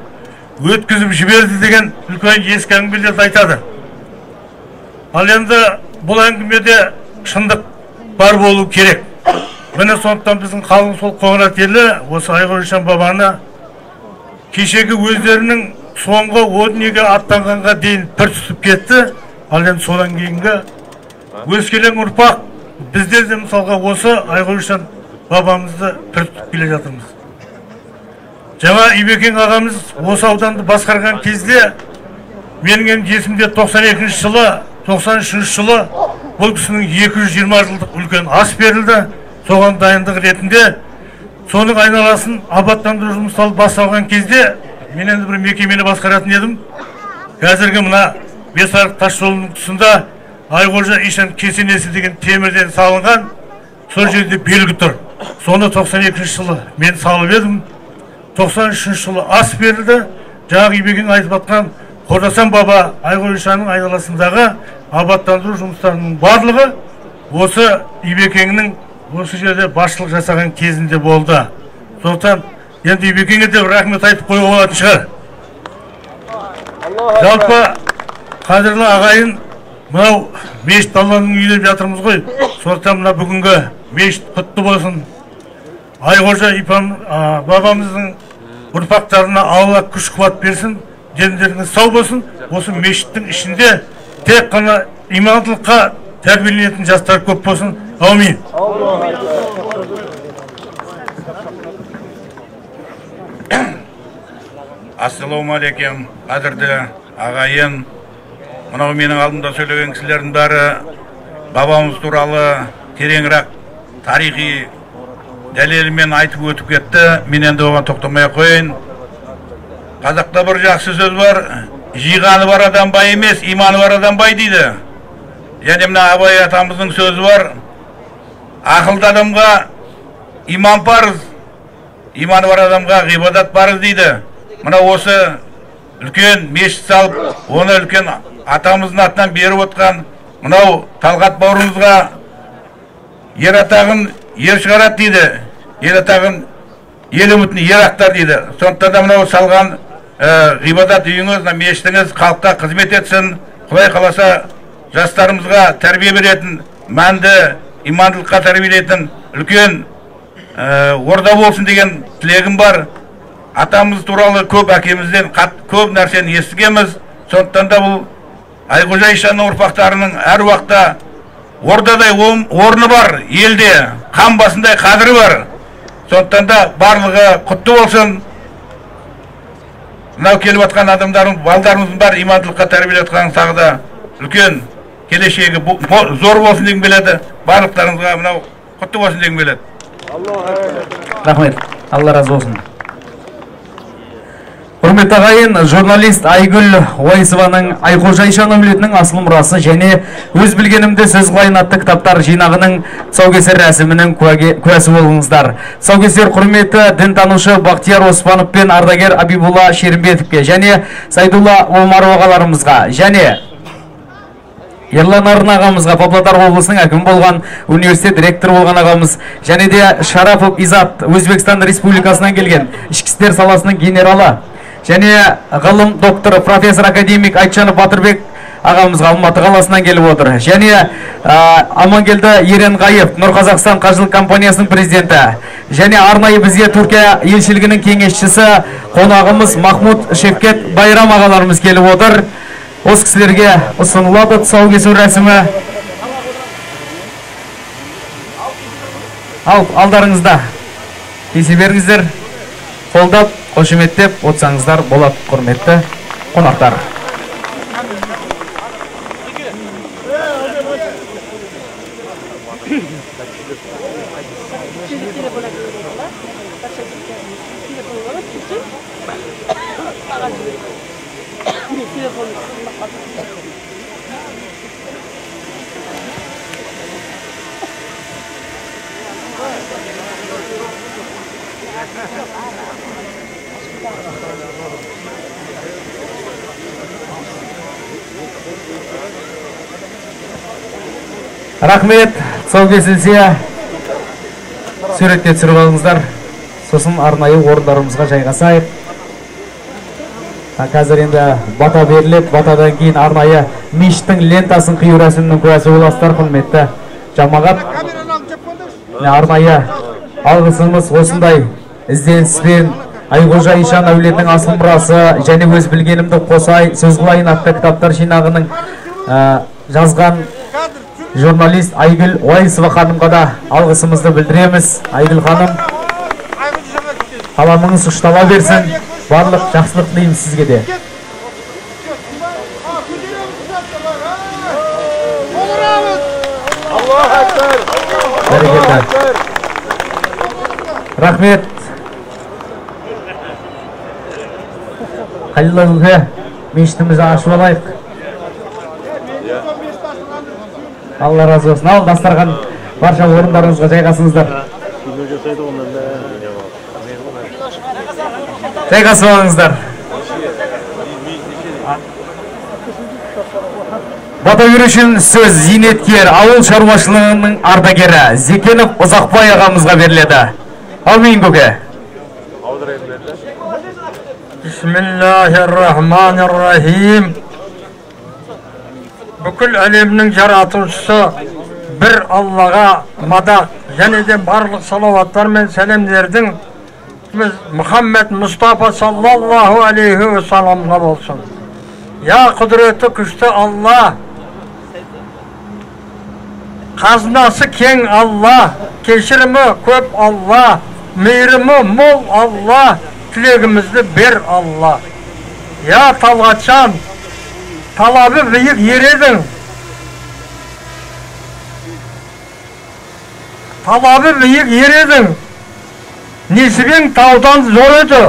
H: өткізіп жіберді деген үлкен ескі әңгімелерді айтады. Ал енді бұл әңгімеде шындық бар болу керек. Міне, сондықтан біздің қалың сол Қоңырат елі осы Айқожа ишан бабаны кешегі өздерінің соңғы о дүниеге аттанғанға дейін пір тұтып кетті. Ал енді содан кейінгі өскелең ұрпақ біздер де мысалға осы Айқожа ишан бабамызды пір тұтып келе жатырмыз. Жаңа Ибекең ағамыз осы ауданды басқарған кезде, менің енді есімде, 92 жылы, 93 жылы бұл кісінің 220 жылдық үлкен ас берілді. Соған дайындық ретінде соның айналасын абаттандыру жұмыстары басталған кезде мен енді бір мекемені басқаратын едім. Қазіргі мына Бесарық тас жолының тұсында Айқожа ишан кесенесі деген темірден салынған, сол жерде белгі тұр. Соны 92 жылы мен салып едім. 93 жылы ас берілді. Жаңағы Ибекең айтып атқан Қожасан баба, Айқожа ишанның айналасындағы абаттандыру жұмыстарының барлығы осы Ибекеңнің осы жерде басшылық жасаған кезінде болды. Сондықтан енді Ибекеңе де рахмет айтып қоюға болатын шығар. Жалпы, қадірлі ағайын, мынау мешіт Алланың үйі деп жатырмыз ғой. Сондықтан мына бүгінгі мешіт құтты болсын. Айқожа бабамыздың ұрпақтарына Алла күш қуат берсін, дендеріңіз сау болсын. Осы мешіттің ішінде тек қана имандылыққа тәрбиеленетін жастар көп болсын. Аумин.
I: Ассалаумағалейкум, қадірлі ағайын. Мынау менің алдымда сөйлеген кісілердің бәрі бабамыз туралы тереңірек тарихи дәлелімен айтып өтіп кетті. Мен енді оған тоқтамай ақ қояйын. Қазақта бір жақсы сөз бар: жиғаны бар адам бай емес, иманы бар адам бай дейді. Және мына Абай атамыздың сөзі бар: ақылды адамға иман парыз, иманы бар адамға ғибадат парыз дейді. Мына осы үлкен мешіт салып, оны үлкен атамыздың атынан беріп отқан мынау Талғат бауырымызға ер атағын ер шығарады дейді, ел атағын, ел үмітін ер ақтар дейді. Сондықтан да мынау салған ғибадат үйіңіз, мына мешітіңіз халыққа қызмет етсін. Құдай қаласа, жастарымызға тәрбие беретін, мәнді имандылыққа тәрбиелейтін үлкен орда болсын деген тілегім бар. Атамыз туралы көп әкемізден көп нәрсені естігенбіз. Сондықтан да бұл Айқожа ишанның ұрпақтарының әр уақытта ордадай орны бар, елде қан басындай қадірі бар. Сондықтан да барлығы құтты болсын. Мынау келіп жатқан адамдарымыз, балдарымыздың бәрі имандылыққа тәрбиелеп жатқан, тағы да үлкен келешегі зор болсын дегім келеді. Барлықтарыңызға мынау құтты болсын дегім келеді.
A: Рахмет, Алла разы болсын. Құрметті ағайын, журналист Айгүл Уайсованың «Айқожа ишан әулетінің асыл мұрасы және өз білгенімді сөз қылайын» атты кітаптар жинағының тұсаукесер рәсімінің куәсі болыңыздар. Тұсаукесер құрметті дінтанушы Бақтияр Оспанов пен ардагер Абибулла Шерімбетовке және Сайдулла Омаров ағаларымызға және Ерлан Арын ағамызға, Павлодар облысының әкімі болған, университет ректоры болған ағамыз, және де Шарапов Изат, Өзбекстан Республикасынан келген ішкі істер саласының генералы, және ғылым докторы, профессор, академик Айтжанов Батырбек ағамызға Алматы қаласынан келіп отыр. Және Амангелді Еренғайып, Нұр Қазақстан қажылық компаниясының президенті, және арнайы бізге Түркия елшілігінің кеңесшісі қонағымыз Махмуд Шевкет Байрам ағаларымыз келіп отыр. Осы кісілерге ұсынылады тұсаукесу рәсімі. Ал алдарыңызда кесе беріңіздер, қолдап, қошеметтеп отырсаңыздар болады, құрметті қонақтар. Рахмет, тұсау кесілсе суретке түсіріп алыңыздар. Сосын арнайы орындарымызға жайғасайық. Қазір енді бата беріледі. Батадан кейін арнайы мешіттің лентасын қию рәсімінің куәсі боласыздар, құрметті жамағат. Арнайы алғысымыз осындай ізденіспен Айқожа ишан әулетінің асыл мұрасы және өз білгенімді қосай сөз қылайын атты кітаптар жинағының жазған журналист Айгүл Уайсова ханымға да алғысымызды білдіреміз. Айгүл ханым, қаламыңыз ұштала берсін, барлық жақсылық тілейміз сізге де. Бәрекелді. Рахмет. Халил көке, мешітімізді ашып алайық. Алла разы болсын. Ал дастархан барша орындарыңызға жайғасыңыздар. Жайғасып алыңыздар. Бата беру үшін сөз зейнеткер, ауыл шаруашылығының ардагері Зекенов Ұзақбай ағамызға беріледі. Әумин көке.
J: Бисмиллахир-рахманир-рахим. Бүкіл әлемнің жаратушысы бір Аллаға мадақ және де барлық салауаттар мен сәлемдердің Мұхаммед Мұстафа саллаллаху алейхи уассаламға болсын. Я құдіреті күшті Алла, қазынасы кең Алла, кешірімі көп Алла, мейірімі мол Алла, тілегімізді бер Алла. Я Талғатжан, талабы биік ер едің, талабы биік ер едің, несібең таудан зор еді,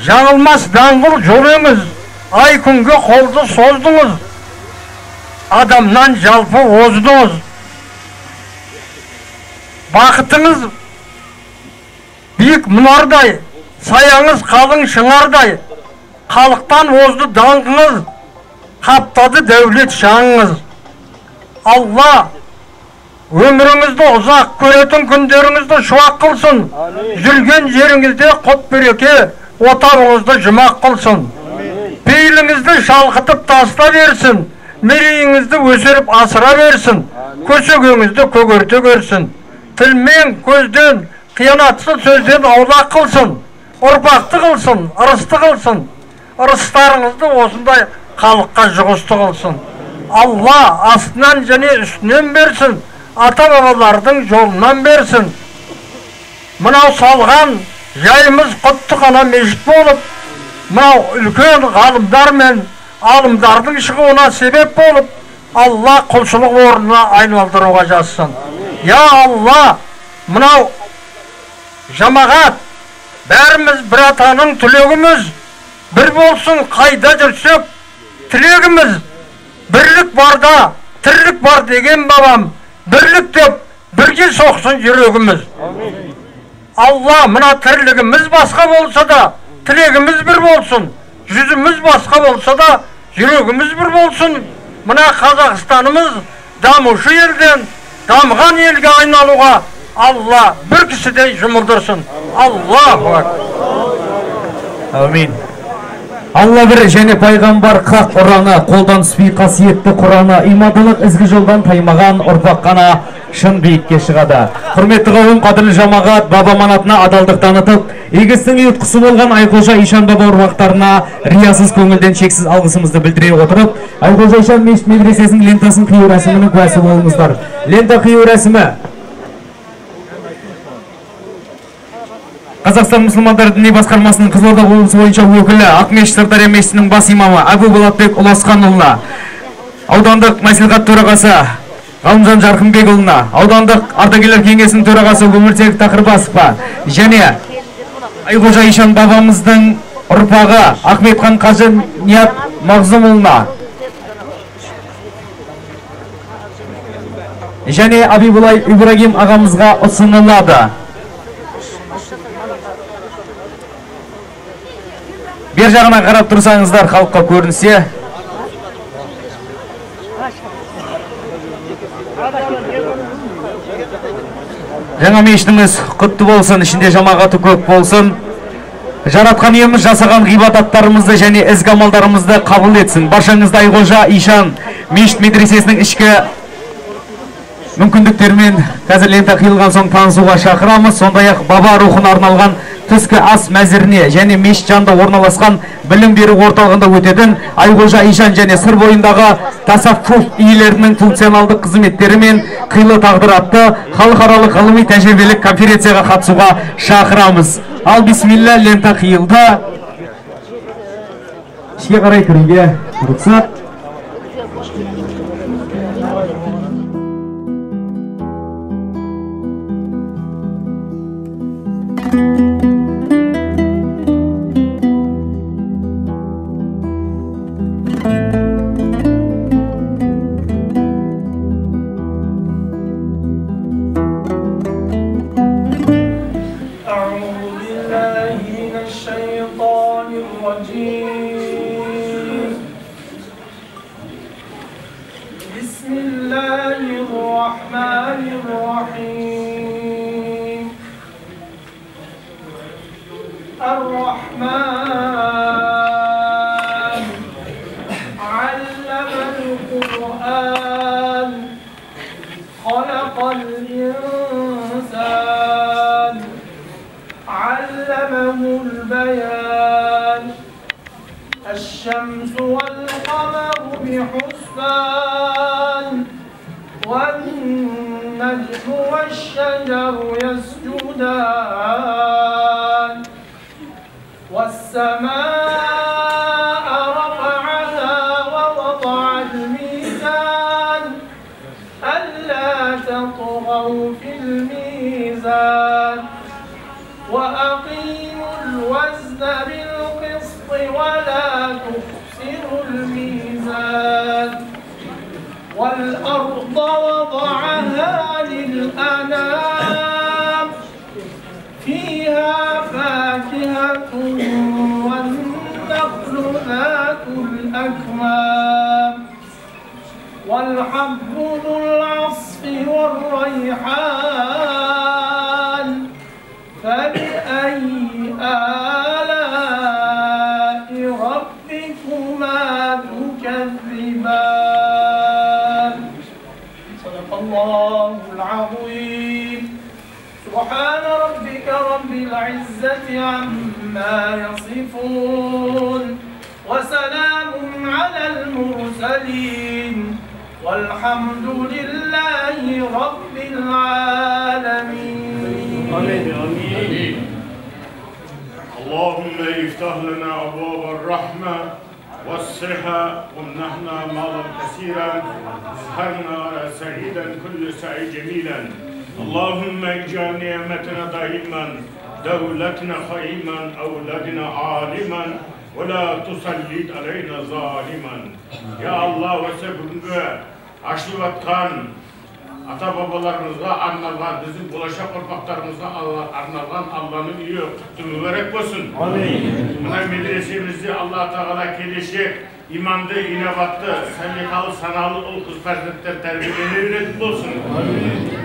J: жаңылмас даңғыл жол еңіз, ай күнге қолды создыңыз, адамнан жалпы оздыңыз. Бақытыңыз биік мұнардай, саяңыз қалың шыңардай, халықтан озды даңқыңыз, қаптады дәулет шаңыңыз. Алла өміріңізді ұзақ, көретін күндеріңізді шуақ қылсын, жүрген жеріңізде құт береке, отауыңызды жұмақ қылсын, пейіліңізді шалқытып таста берсін, мерейіңізді өсіріп асыра берсін, көсегеңізді көгерте көрсін, тілмен көзден қиянатсыз сөзден аулақ қылсын, ұрпақты қылсын, ырысты қылсын, ырыстарыңызды осындай халыққа жұғысты қылсын. Алла астынан және үстінен берсін, ата-бабалардың жолынан берсін. Мынау салған жайымыз құтты қана мешіт болып, мынау үлкен ғалымдар мен алымдардың шығуына себеп болып, Алла құлшылық орнына айналдыруға жазсын. Я Алла, мынау жамағат, бәріміз бір атаның түлегіміз, бір болсын қайда жүрсек тілегіміз, бірлік барда тірлік бар деген бабам, бірлік деп бірге соқсын жүрегіміз. Алла, мына тірлігіміз басқа болса да тілегіміз бір болсын, жүзіміз басқа болса да жүрегіміз бір болсын. Мына Қазақстанымыз дамушы елден дамыған елге айналуға Алла бір кісідей жұмылдырсын. Аллаху акбар.
A: Әумин. Алла бір және пайғамбар хақ ұраны, қолдан түспей қасиетті Құраны, имандылық ізгі жолдан таймаған ұрпақ қана шын биікке шығады. Құрметті қауым, қадірлі жамағат, баба аманатына адалдық танытып, игі істің ұйытқысы болған Айқожа ишан баба ұрпақтарына риясыз көңілден шексіз алғысымызды білдіре отырып, Айқожа ишан мешіт медресесінің лентасын қию рәсімінің куәсі болыңыздар. Лента қию рәсімі Қазақстан мұсылмандар діни басқармасының Қызылорда облысы бойынша өкілі Ақмешіт Сырдария мешітінің бас имамы Әбу Болатбек Ұласханұлына, аудандық мәслихат төрағасы Ғалымжан Жарқынбекұлына, аудандық ардагерлер кеңесінің төрағасы Өмірзек Тақырбасовқа және Айқожа ишан бабамыздың ұрпағы Ахметхан қажы Ният Мағзұмұлына және Абибулай Ибрагим ағамызға ұсынылады. Бер жағына қарап тұрсаңыздар, халыққа көрінсе. Жаңа мешітіміз құтты болсын, ішінде жамағаты көп болсын. Жаратқан иеміз жасаған ғибадаттарымызды және ізгі амалдарымызды қабыл етсін. Баршаңызды Айқожа ишан мешіт медресесінің ішкі мүмкіндіктерімен қазір лента қиылған соң танысуға шақырамыз. Сондай-ақ баба рухына арналған түскі ас мәзіріне және мешіт жанында орналасқан білім беру орталығында өтетін Айқожа ишан және Сыр бойындағы тасаввуф иелерінің функционалдық қызметтері мен қилы тағдыр атты халықаралық ғылыми тәжірибелік конференцияға қатысуға шақырамыз. Ал бисмилля, лента қиылды. Ішке қарай кіруге рұқсат.
K: Ата-бабаларымызға арналған, біздің болашақ ұрпақтарымызға арналған Алланың үйі құтты мүбәрәк болсын. Мына медресемізде Алла Тағала келешек иманды, инабатты, салиқалы, саналы ұл-қыз перзенттер тәрбиелене беретін болсын.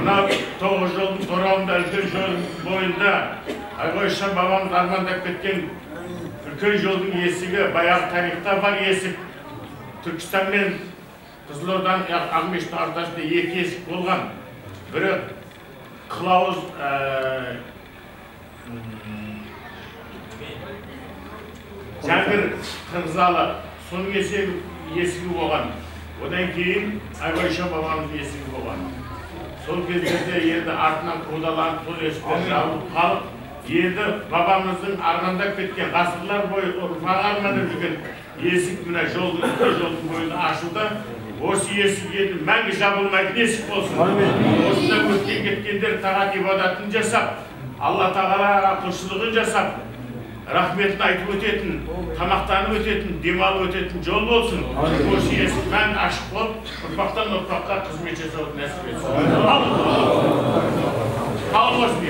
K: Мына 9 жолдың торабында, үлкен жол бойында Айқожа бабамыз армандап кеткен үлкен жолдың есігі, баяғы тарихта бар есік, Түркістан мен Қызылорданың Ақмешіттің ортасында екі есік болған. Бірі Қылауыз Жәңгір Қырғызалы, соның есігі болған. Одан кейін Айқожа бабамыздың есігі болған. Сол кездерде енді артынан қудаланып, сол есіктер жабылып қалып, енді бабамыздың армандап кеткен, ғасырлар бойы ұрпағы армандап жүрген есік мына жолдың, жолдың бойында ашылды. Осы есік енді мәңгі жабылмайтын есік болсын. Осында өткен кеткендер тағат ибадатын жасап, Алла Тағалаға құлшылығын жасап, рахметін айтып өтетін, тамақтанып өтетін, демалып өтетін жол болсын. Осы есік мәңгі ашық болып, ұрпақтан ұрпаққа қызмет жасауды нәсіп етсін. Қабыл болсын.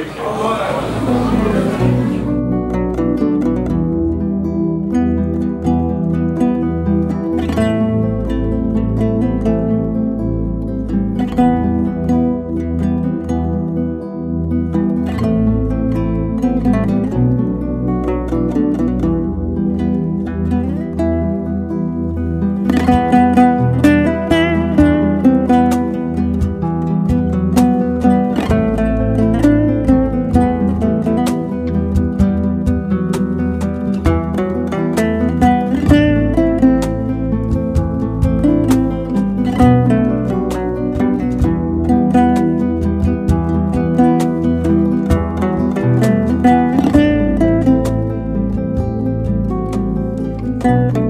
B: Thank